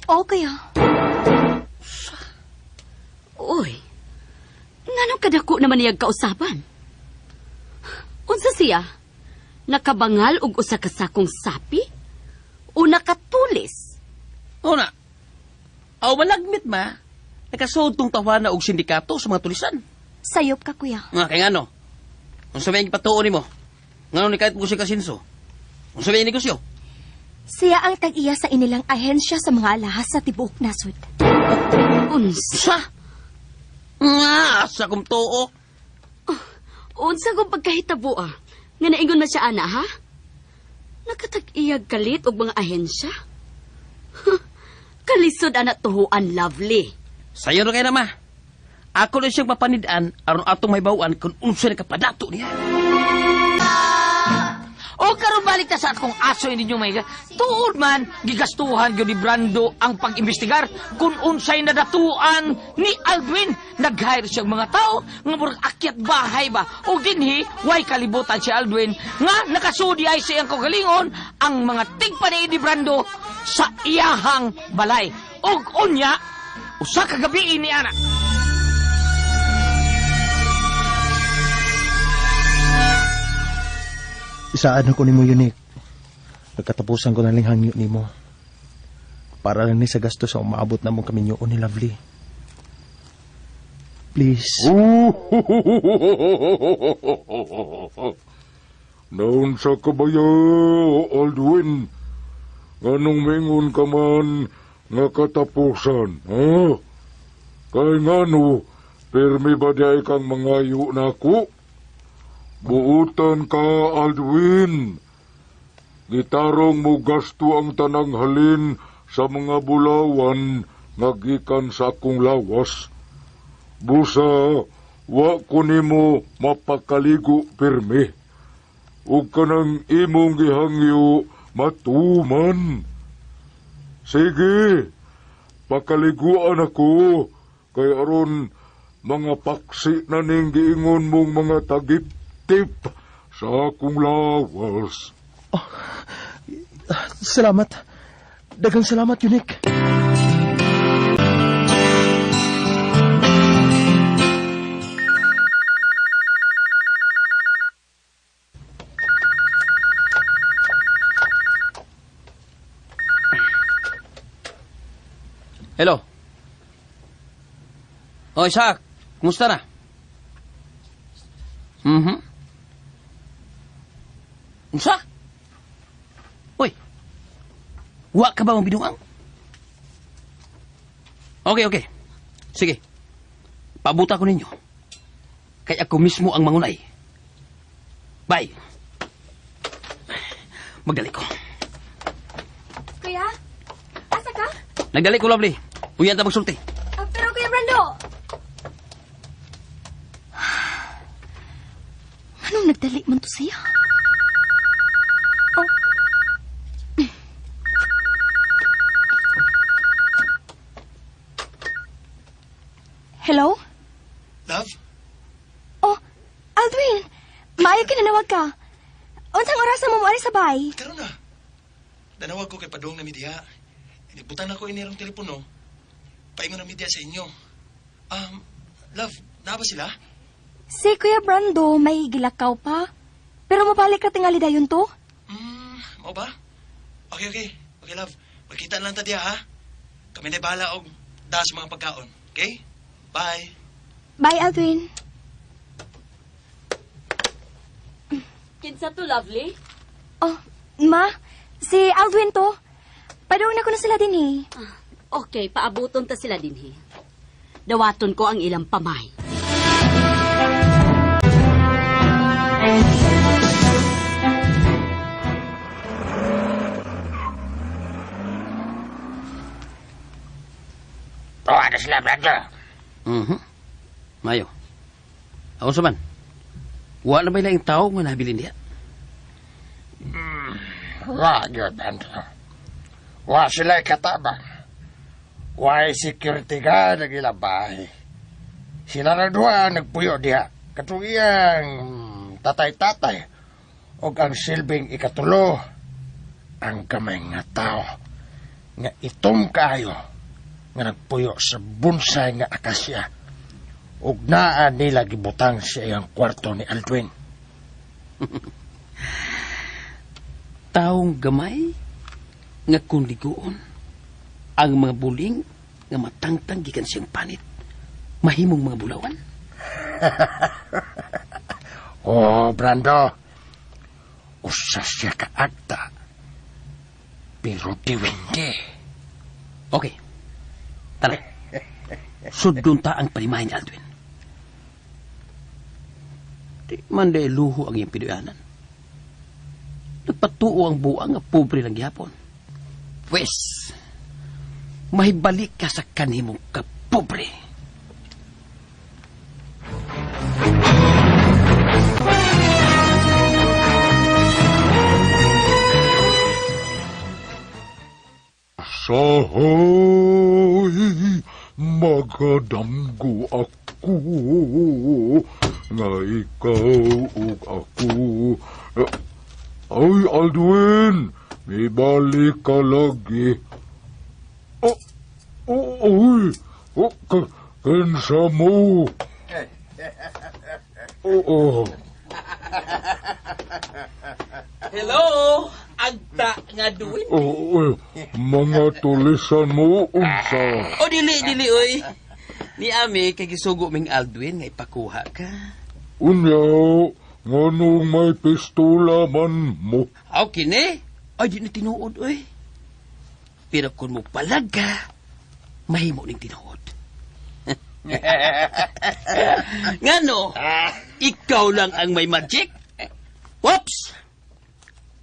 O kaya?
Uy, nganong kadako naman niyag kausaban? Unsa siya? Nakabangal og usa ka sakong sapi? O nakatulis?
Una, aw malagmit ma. Nakasuod tong tawana og sindikato sa mga tulisan.
Sayop ka, kuya.
Nga, kay ngano? Unsa may gipatuo nimo? Ngano ni kahit mo siya kasinso? Unsa may negosyo?
Siya ang tag-iya sa inilang ahensya sa mga alahas sa tibuok nasod.
Unsa?
Nga, sa kong tuo.
Oh, unsa kong pagkahitabo, ah? Nga naingon na siya, ana, ha? Nakatag-iyag kalit og mga ahensya? Huh, kalisod, ana, tuhuan, Lovely.
Sayo na kayo na, ma. Ako na siyang papanidaan aron atong may bawaan kung unsa na kapadato niya.
O karon balik ta sa akong aso ninyo may tuod man gigastuhan gyud ni Brando ang pag-imbestigar kung unsay nadatuan ni Aldwin. Nag-hire siyang mga tao nga murag akyat bahay ba o dinhi way kalibutan si Aldwin nga nakasudi ay sa iyang kaugalingon ang mga tigpaniid ni Brando sa iyahang balay. Og unya usa ka gabi ni ana.
Isaan ako nimo, Unique. Nagkatapusan ko na lang hangyo nimo. Para lang ni sa gasto sa umaabot na mong kaminyoon ni Lovely. Please.
Naunsa ka ba ya, Aldwin? Nganong mingon ka man nga katapusan, ha? Kay ngano, pirmi ba di ay kang mangayo nako? Buutan ka, Aldwin. Gitarong mo gasto ang tanang halin sa mga bulawan nga gikan sa akong lawas. Busa, wa ko nimo mapakaligo pirmi. Ug kanang imong gihangyo matuman. Sige, pakaliguan ako kay aron mga paksi na ning giingon mong mga tagip-tip sa akong lawas.
Salamat. Daghang salamat, Unique.
Hello. Oh, Isaac. Kumusta na? Mhm. Unsa? Uy. Wa ka ba mabinuang? Okay, okay. Sige. Pabuta ko ninyo. Kay ako mismo ang mangunay. Bye. Magdali ko.
Kuya, asa ka?
Nagdali ko, lovely. Uyan ta magsulti.
Pero Kuya Brando! Anong nagdali man to siya? Oh. Hello?
Love?
Oh, Aldwin! Maayo kinanawag ka. Unsang oras mo moari sa bay?
Karon na. Danawag ko kay Padong na media. Nagbutan ako inirong telepono. Paingon na media sa inyo. Love, naa ba sila?
Si Kuya Brando may gilakaw pa. Pero mabalik ka tingali dayon to?
Mao ba? Okay, okay. Okay, love. Magkita na lang ta diha, ha? Kami na bahala og da sa mga pagkaon. Okay? Bye.
Bye, Aldwin.
Kinsa to, lovely?
Oh, ma, si Aldwin to. Padung na ko na sila din eh.
Okay, paabuton ta sila dinhi. Dawaton ko ang ilang pamay.
Oh, ano sila, brother?
Mhm. Mayo. Ako sa man. Wala ba ilang tao nga nabilin diya?
Wa, gyud, brother. Wa sila katabang. Wa security guard ang ilang bahay. Sila na duha ang nagpuyo diha. Katong iyang tatay-tatay. Og ang silbing ikatulo, ang gamay nga tao. Nga itom kaayo nga nagpuyo sa bonsai nga akasya. Ug naa nila gibutang sa iyang kwarto ni Aldwin.
Taong gamay nga kung liguon ang mga buling nga matangtang gikan siyang panit, mahimong mga bulawan.
Oh, Brando, usa siya kaagta, pero diwende.
Okay. Tara. Sudon ta ang palimahin ni Aldwin. Di man dahil luho ang iyang pinuyanan. Nagpatuo ang buang nga pobre lang gihapon. Pwes, mahibalik ka sa kanimong kapobre.
Sahay, magadamgo ako, nga ikaw ug ako. Ay, Aldwin, mibalik ka lagi. Oh, oh, oy, oh, kinsa mo? Oo.
Hello, agta nga duwin.
Oh, oy, mga tulisan mo, unsa?
O, dili, dili, oy. Ni Ami, kay gisugo ming Aldwin nga ipakuha ka.
Unya, nganong may pistola man mo?
Aw, kini? Ay, di na tinuod, oy. Pero kung mo palag ka, mahimo ning tinuod. Ngano, ikaw lang ang may magic. Whoops!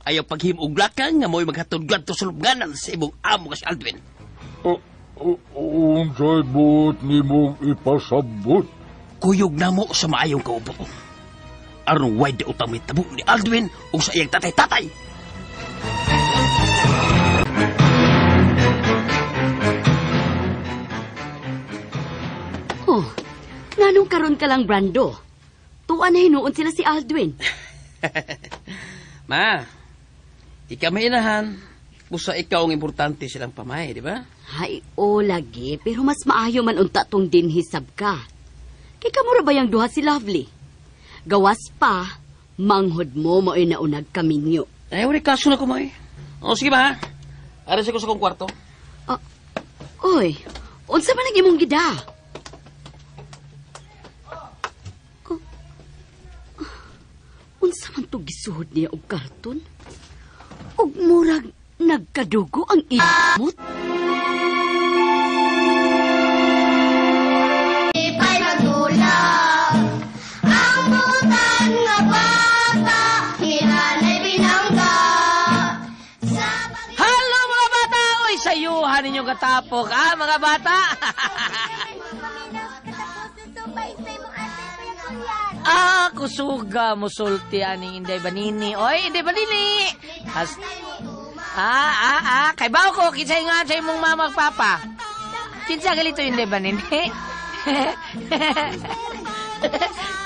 Ayaw paghimog lakang nga mo'y maghatod gadto sa lubnganan sa imong amo nga si Aldwin.
Unsay buot nimong ipasabot?
Kuyog na mo sa maayong kaubo. Aron way di utang may tabo ni Aldwin o sa iyang tatay-tatay.
Oh, nganong karon ka lang, Brando? Tuwa na hinuon sila si Aldwin.
Ma, ikaw may inahan. Busa ikaw ang importante silang pamay, di ba?
Ay, o lagi, pero mas maayo man unta tong dinhisab ka. Kay kamura ba yung duha si Lovely? Gawas pa, manghod mo mao'y naunag kaminyo.
Ay, wala kaso na kumoy. O, sige ba, ha? Aris ko sa kong kwarto.
Oy, unsa man ang imong gida? Oh. Unsa man to gisuhod niya og karton? Og murag nagkadugo ang imot.
Ipay magdula ang butan nga bata, hinanay binangga. Sa
Hello mga bata! Uy, sayuhan ninyo katapok, ah, mga bata! Ah, kusuga musulti aning Inday Banini. Oy, Inday Banini! As kay bawo ko kinsay nga sa imong mama ug papa. Kinsa galito Inday Banini?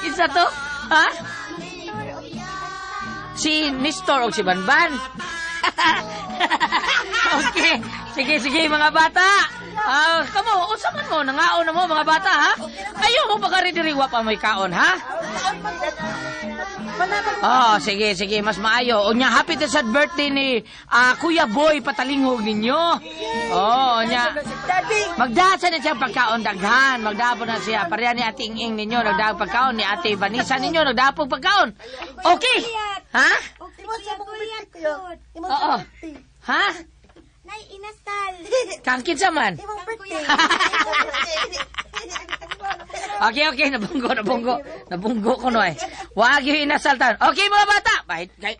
Kinsa to? Ha? Si Nestor o si Banban. Okay. Sige, sige mga bata. Ah, kamo, unsa man mo nangaon na mo mga bata ha? Ayaw mo pa ka diri wa pa may kaon ha? Oh, sige, sige, mas maayo. Unya, happy to sad birthday ni Kuya Boy Patalingog ninyo. Oh, unya. Magdasa na siya pagkaon daghan. Magdapo na siya. Pareha ni Ate Ing ninyo, nagdapo pagkaon. Ni Ate Vanessa ninyo, nagdapo pagkaon. Okay. Ha? Oo. Ha?
Nay, inasal.
Kang kinsa man?
Imong birthday.
Okay, okay, nabunggo, nabunggo. Nabunggo ko no eh. Wag yung inasal taon. Okay, mga bata. Bahit, kay,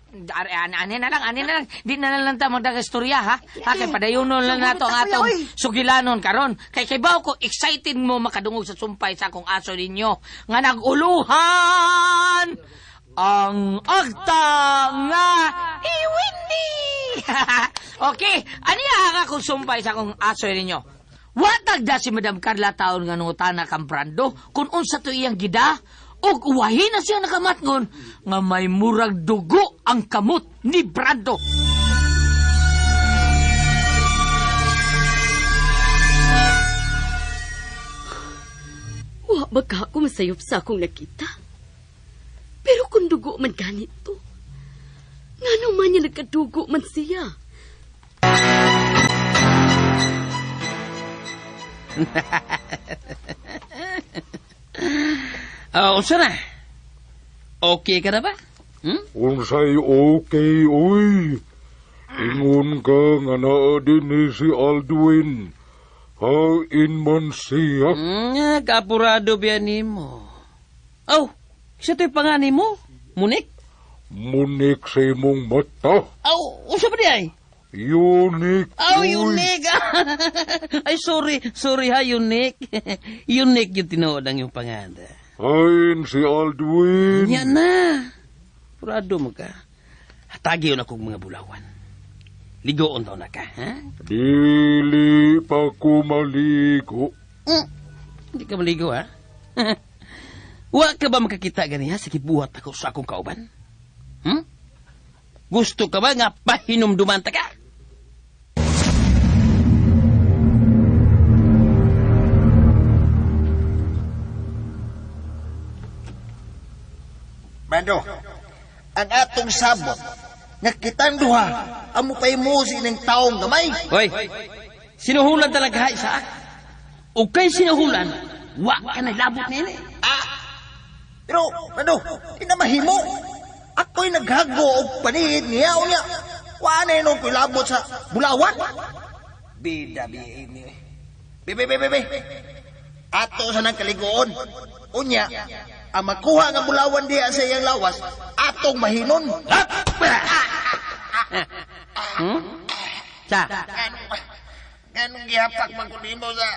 anin na lang, anin na lang. Di na lang ta magdaga istorya, ha? Ha, kay padayonon lang nato ang atong sugilanon karon. Kay kay bawo ko, excited mo makadungog sa sumpay sa akong aso ninyo. Nga nag-uluhan ang agta nga iwindi. Okay, ani ang akong sumpay sa akong aso ninyo? Watag da si Madam Carla taon nga nangutana kang Brando kung unsa to iyang gida ug uwahin na siya nakamatngon nga may murag dugo ang kamot ni Brando.
Wa ba ka ako masayop sa akong nakita? Pero kung dugo man ganito, ngano man niya nagkadugo man siya?
Oh, unsa na? Okay ka na ba? Hmm?
Unsay okay, uy. Ingon ka nga naa din si Aldwin. Hain man siya.
Kapurado biya nimo. Oh, isa to'y pangani mo? Munik?
Munik sa imong mata.
Aw, unsa ba di ay?
Unique.
Oh,
uy.
unique. Ay, sorry. Sorry ha, unique. Unique yung tinuod ang iyong panganda.
Hain si Aldwin.
Yan na. Purado mo ka. Hatagi yun akong mga bulawan. Ligoon daw na ka, ha?
Dili pa ko maligo.
Hindi ka maligo, ha? Wa ka ba makakita ganiha sa gibuhat ako sa akong kauban? Hmm? Gusto ka ba nga pahinumduman ta ka?
Brando, ang atong sabot, nga kitang duha, amo pa'y mo sining taong gamay.
Hoy, sinuhulan talaga ha, Isaac. O kay sinuhulan, wa ka na labot na ini.
Ah, pero, Brando, di na mahimo. Ako'y naghago og panihid niya o niya. Wa na yun ko'y labot sa bulawan. Bida, bida, Be, be, be, be. Ato sa nang kaliguon. Unya, ang makuha nga bulawan diha sa iyang lawas, atong mahinon.
Hmm? Sa?
Ganong gihapak man ko nimo sa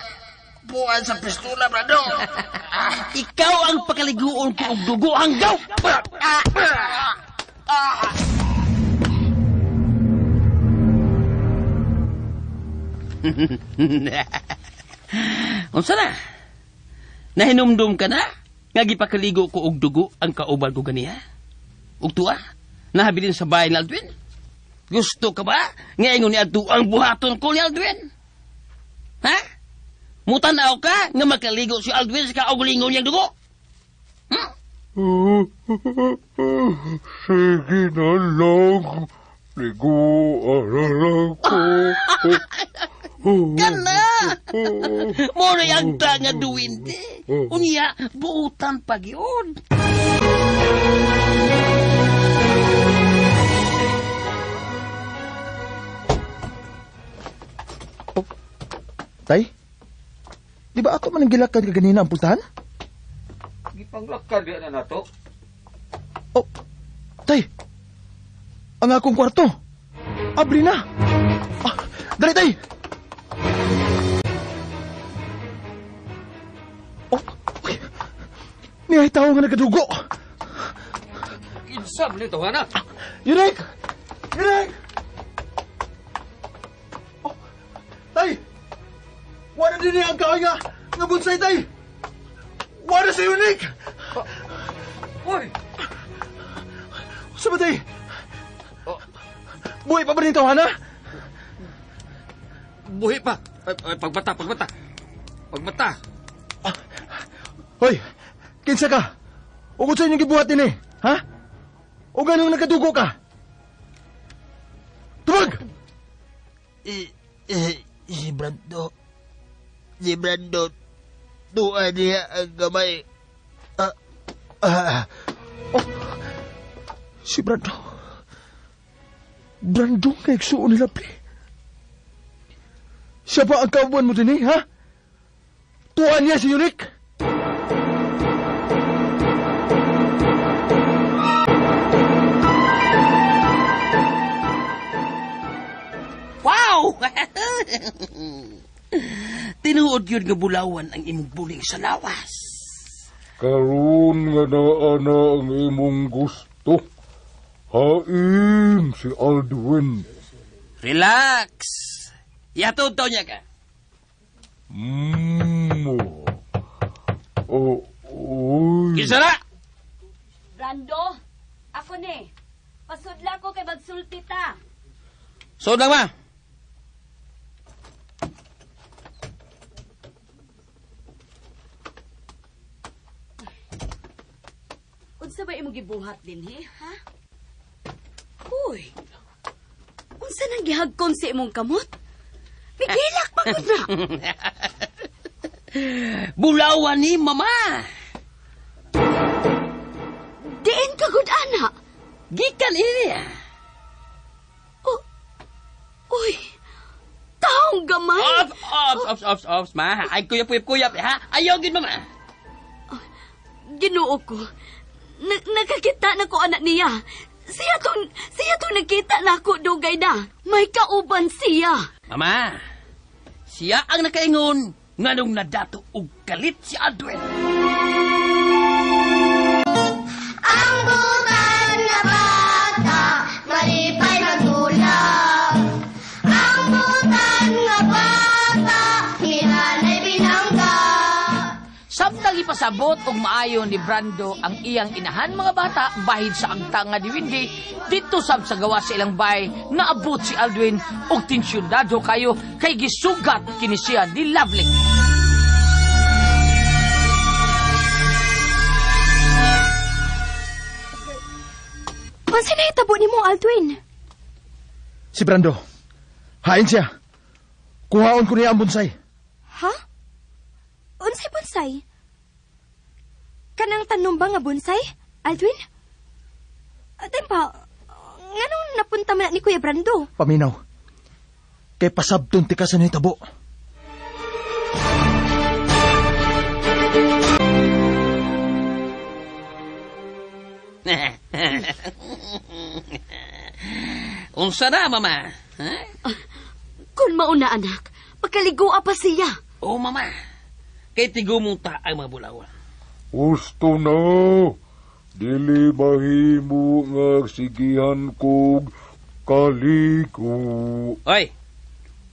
buwan sa pistola, brado.
Ikaw ang pakaliguon ko og dugo hanggaw. Unsa na? Nahinumdum ka na? Nga gipakaligo ko og dugo ang kauban ko ganiha? Ug tuwa? Nahabilin sa bahay ni Aldwin? Gusto ka ba? Nga ingon ni adto ang buhaton ko ni Aldwin? Ha? Mutanaw ka nga makaligo si Aldwin sa kaugalingon niyang dugo?
Sige na lang. Liguan na lang ko.
Kana! Muna yung nga duwinde. Unya, buutan pag yun.
Oh, tay? Di ba ato man ang gilakan kaganina ang pultahan?
Gipanglakan di na nato.
Oh, tay! Ang akong kwarto! Abri na! Ah, dali, tay! Oh, uy, niay tao nga nagadugo!
Insam nito, anak!
Yurik! Yurik! Oh, tay! Wala din niya ang kahoy nga! Nga bonsai, tay! Wala si Yurik!
Uy!
Sa ba, tay? Buhay pa ba rin tawhana?
Buhi pa! Ay, ay, pagbata, pagbata! Pagbata!
Ah, hoy! Kinsa ka? Ugod sa inyong gibuhat din eh! Ha? O ganong nagkadugo ka? Tubag!
Si Brando. Si Brando. Tuwa niya ang gamay.
Oh, si Brando. Brando nga igsuon nila, pre. Siya ba ang kauban mo din eh, ha? Tuwa niya si Yurik!
Wow! Tinuod yun nga bulawan ang imong buling sa lawas.
Karon nga naa na ang imong gusto. Hain si Aldwin.
Relax. Yatod to niya ka.
Oh, uy.
Kinsa na?
Brando, ako ni. Pasudla ko kay magsulti ta.
Sud lang ma.
Unsa ba imong gibuhat dinhi, ha? Uy. Unsa nang gihagkon sa imong kamot? Migilak pa gud na.
Bulawan ni mama.
Diin ka gud ana.
Gikan ini.
Oh. Uy. Taong gamay.
Ops, ops, ops, ops, ops, ma. Ay kuyap, kuyap, kuyap, ha? Ayaw gid mama.
Ginoo ko. Nakakita na ko anak niya. Siya tong nakita na ako dugay na. May kauban siya.
Mama, siya ang nakaingon nganong nadato og kalit si Aldwin.
Ang butan na bata, malipay magdula. Ang butan na bata, hinanay binangga.
Samtang ipasabot og maayo ni Brando ang iyang inahan mga bata bahid sa angta nga diwindi, didto sab sa gawas sa ilang bay naabot si Aldwin og tensyonado kayo kay gisugat kini siya ni Lovely.
Unsa nahitabo nimo, Aldwin?
Si Brando. Hain siya. Kuhaon ko niya ang bonsai.
Ha? Unsay bonsai? Kanang tanom ba nga bonsai, Aldwin? Tempa, nganong napunta man ni Kuya Brando?
Paminaw. Kay pasabton ti ka sa nahitabo.
Unsa na, mama? Ha?
Kung mauna, anak, pagkaligoa pa siya.
Oh, mama. Kay tigumong ta ang mga bulawan.
Husto na. Dili mahimo nga sigihan kog kaligo.
Oy,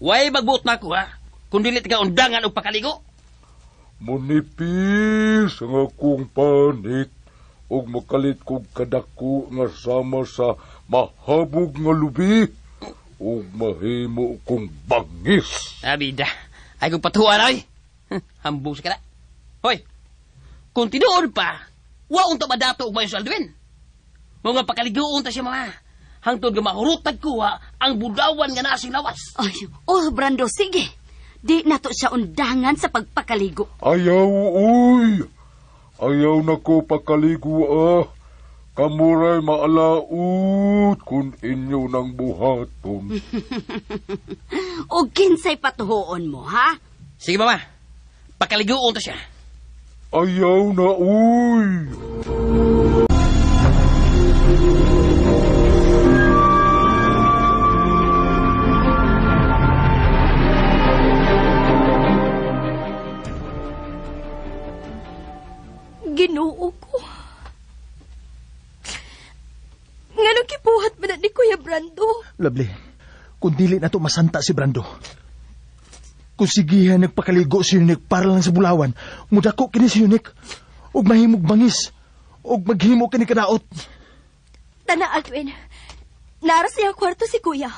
way magbuot na ako ha. Kung dili ka undangan og pakaligo.
Munipis ang akong panit ug makalit kog kadako nga sama sa mahabog nga lubi ug mahimo kong bangis.
Abida, ay kong patuan ay. Hambog sa kana. Hoy, kung tinuod pa, wa unta madato og mayo sa Aldwin. Mga pakaliguon ta siya mama. Hangtod nga mahurotag kuha ang budawan nga naa siyang lawas.
Ay, oh, Brando, sige. Di nato siya undangan sa pagpakaligo.
Ayaw, uy! Ayaw na ko pakaligo ah. Kamuray maalaut kung inyo ng buhaton.
O kinsay patuhoon mo, ha?
Sige, mama. Pakaliguon ta siya.
Ayaw na, uy!
Ginoo ko. Nganong kibuhat man na ni Kuya Brando?
Lovely, kung dili na to masanta si Brando. Kung sigihan nagpakaligo si Unique para lang sa bulawan, mudako kini si Unique. Ug mahimog bangis. Ug maghimo kini kadaot.
Tana, Aldwin. Nara sa iyang kwarto si Kuya.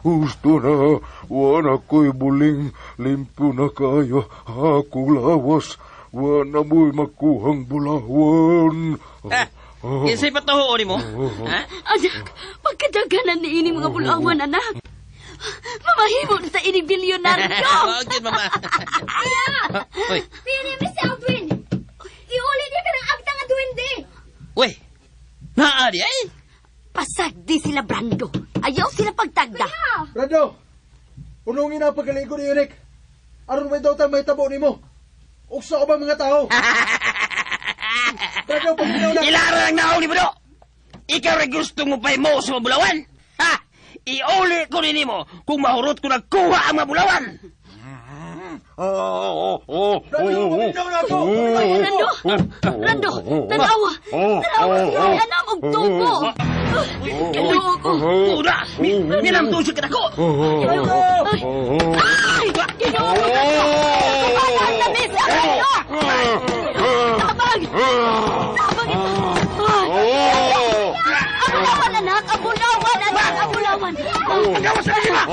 Husto na, wala ko'y buling, limpyo na kayo, akong lawas, wala mo'y makuhang bulawan.
Kinsay patuhoon nimo? Ha?
Anak, pagkadaganan ni ini mga bulawan, anak. Mamahimo na sa ining bilyonaryo.
Wag yun, mama.
Kuya!
Uy,
Pili mi si Aldwin! Iuli niya ka ng agta nga duwende!
uy. Naa di ay.
Pasagdi sila, Brando. Ayaw sila pagtagda.
Brando! Unungin na ang pagkaligo ni Unique. Aron may daw tayo may tabo nimo. Ug sa ubang mga tao. Brando, paminaw na.
Ilaro ang naong ni Budo. Ikaw rin gusto mo pa mo sa mabulawan. Ha? Iuli ko ni nimo kung mahurot ko nagkuha ang mabulawan.
Brando, paminaw na ako.
Brando, Brando, tanawa. Tanawa siya, anak og tubo. Ginoo ko.
Kuda, minamtusok ka ko.
Ay, Ginoo ko, Brando. Kumanan na mi sa kayo. Tabang. Tabang ito. Ang bulawan, anak. Ang bulawan, anak. Ang bulawan.
Gawas sa lima.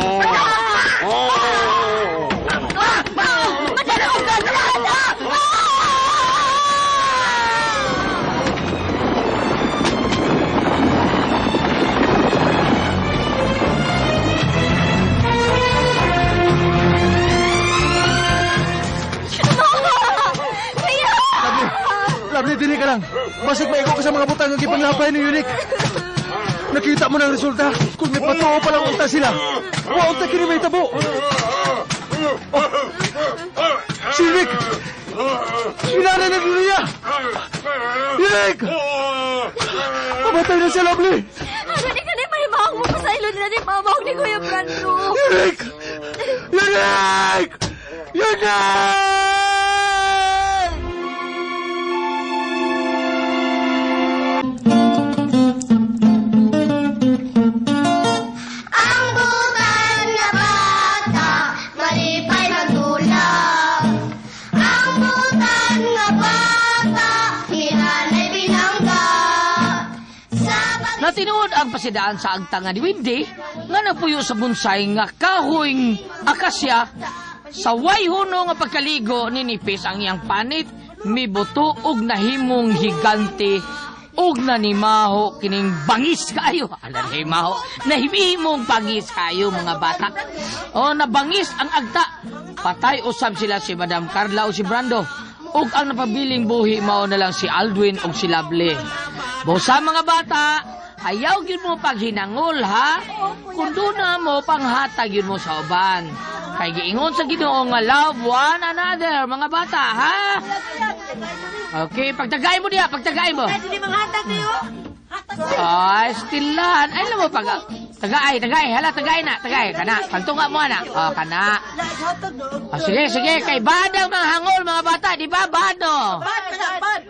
Madalaw ka na, anak.
Kuya!
Lovely, dili ka lang. Basig maigo ka sa mga butang ang gipanglapay ni Unique. Nakita mo na ang resulta. Kung may patuo pa lang unta sila, wa unta kini may tabo. Oh, si Unique! Inana na niya! Unique! Mamatay na siya, Lovely!
Ano ni ka ni mahimawag mo pa sa ilo nila ni Mama ni Kuya Brando?
Unique! Unique! Unique!
Ang butan nga bata, malipay magdulak. Ang butan nga bata, hinanay binangga. Sa pag-
Natinuod ang pasidaan sa agtanga ni Windy nga napuyo sa bonsai nga kahoy akasya sa wayhuno nga pagkaligo ninipis ang iyang panit mibuto og nahimong higante og nanimaho kining bangis kaayo. Ala, nahimaho. Nahimong bangis kaayo mga bata. O nabangis ang agta. Patay usab sila si Madam Carla o si Brando. Ug ang napabiling buhi mao na lang si Aldwin ug si Lovely. Busa mga bata, ayaw gyud mo paghinangol ha. Kung doon mo panghatag yun mo sa uban. Kay giingon sa Ginoo nga love one another mga bata ha. Okay, pagtagay mo diha, pagtagay mo.
Dili manghatag kayo.
Ay, stilan. Ay, alam mo, pag... Tagay, tagay. Hala, tagay na. Tagay, kana. Pagtunga mo, ana. Oh, kana. Oh, sige, sige. Kay badang mga hangol, mga bata. Di ba, bado?
Bad, bad.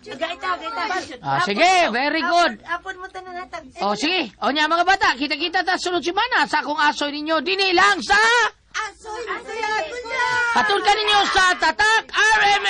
Gaita, gaita.
Ah, sige, very good.
Apon mo tanan hatag.
Oh, sige. O niya, mga bata. Kita-kita ta sunod semana sa akong asoy ninyo. Dini lang sa...
Asoy, asoy, asoy.
Patul ka ninyo sa Tatak RMN!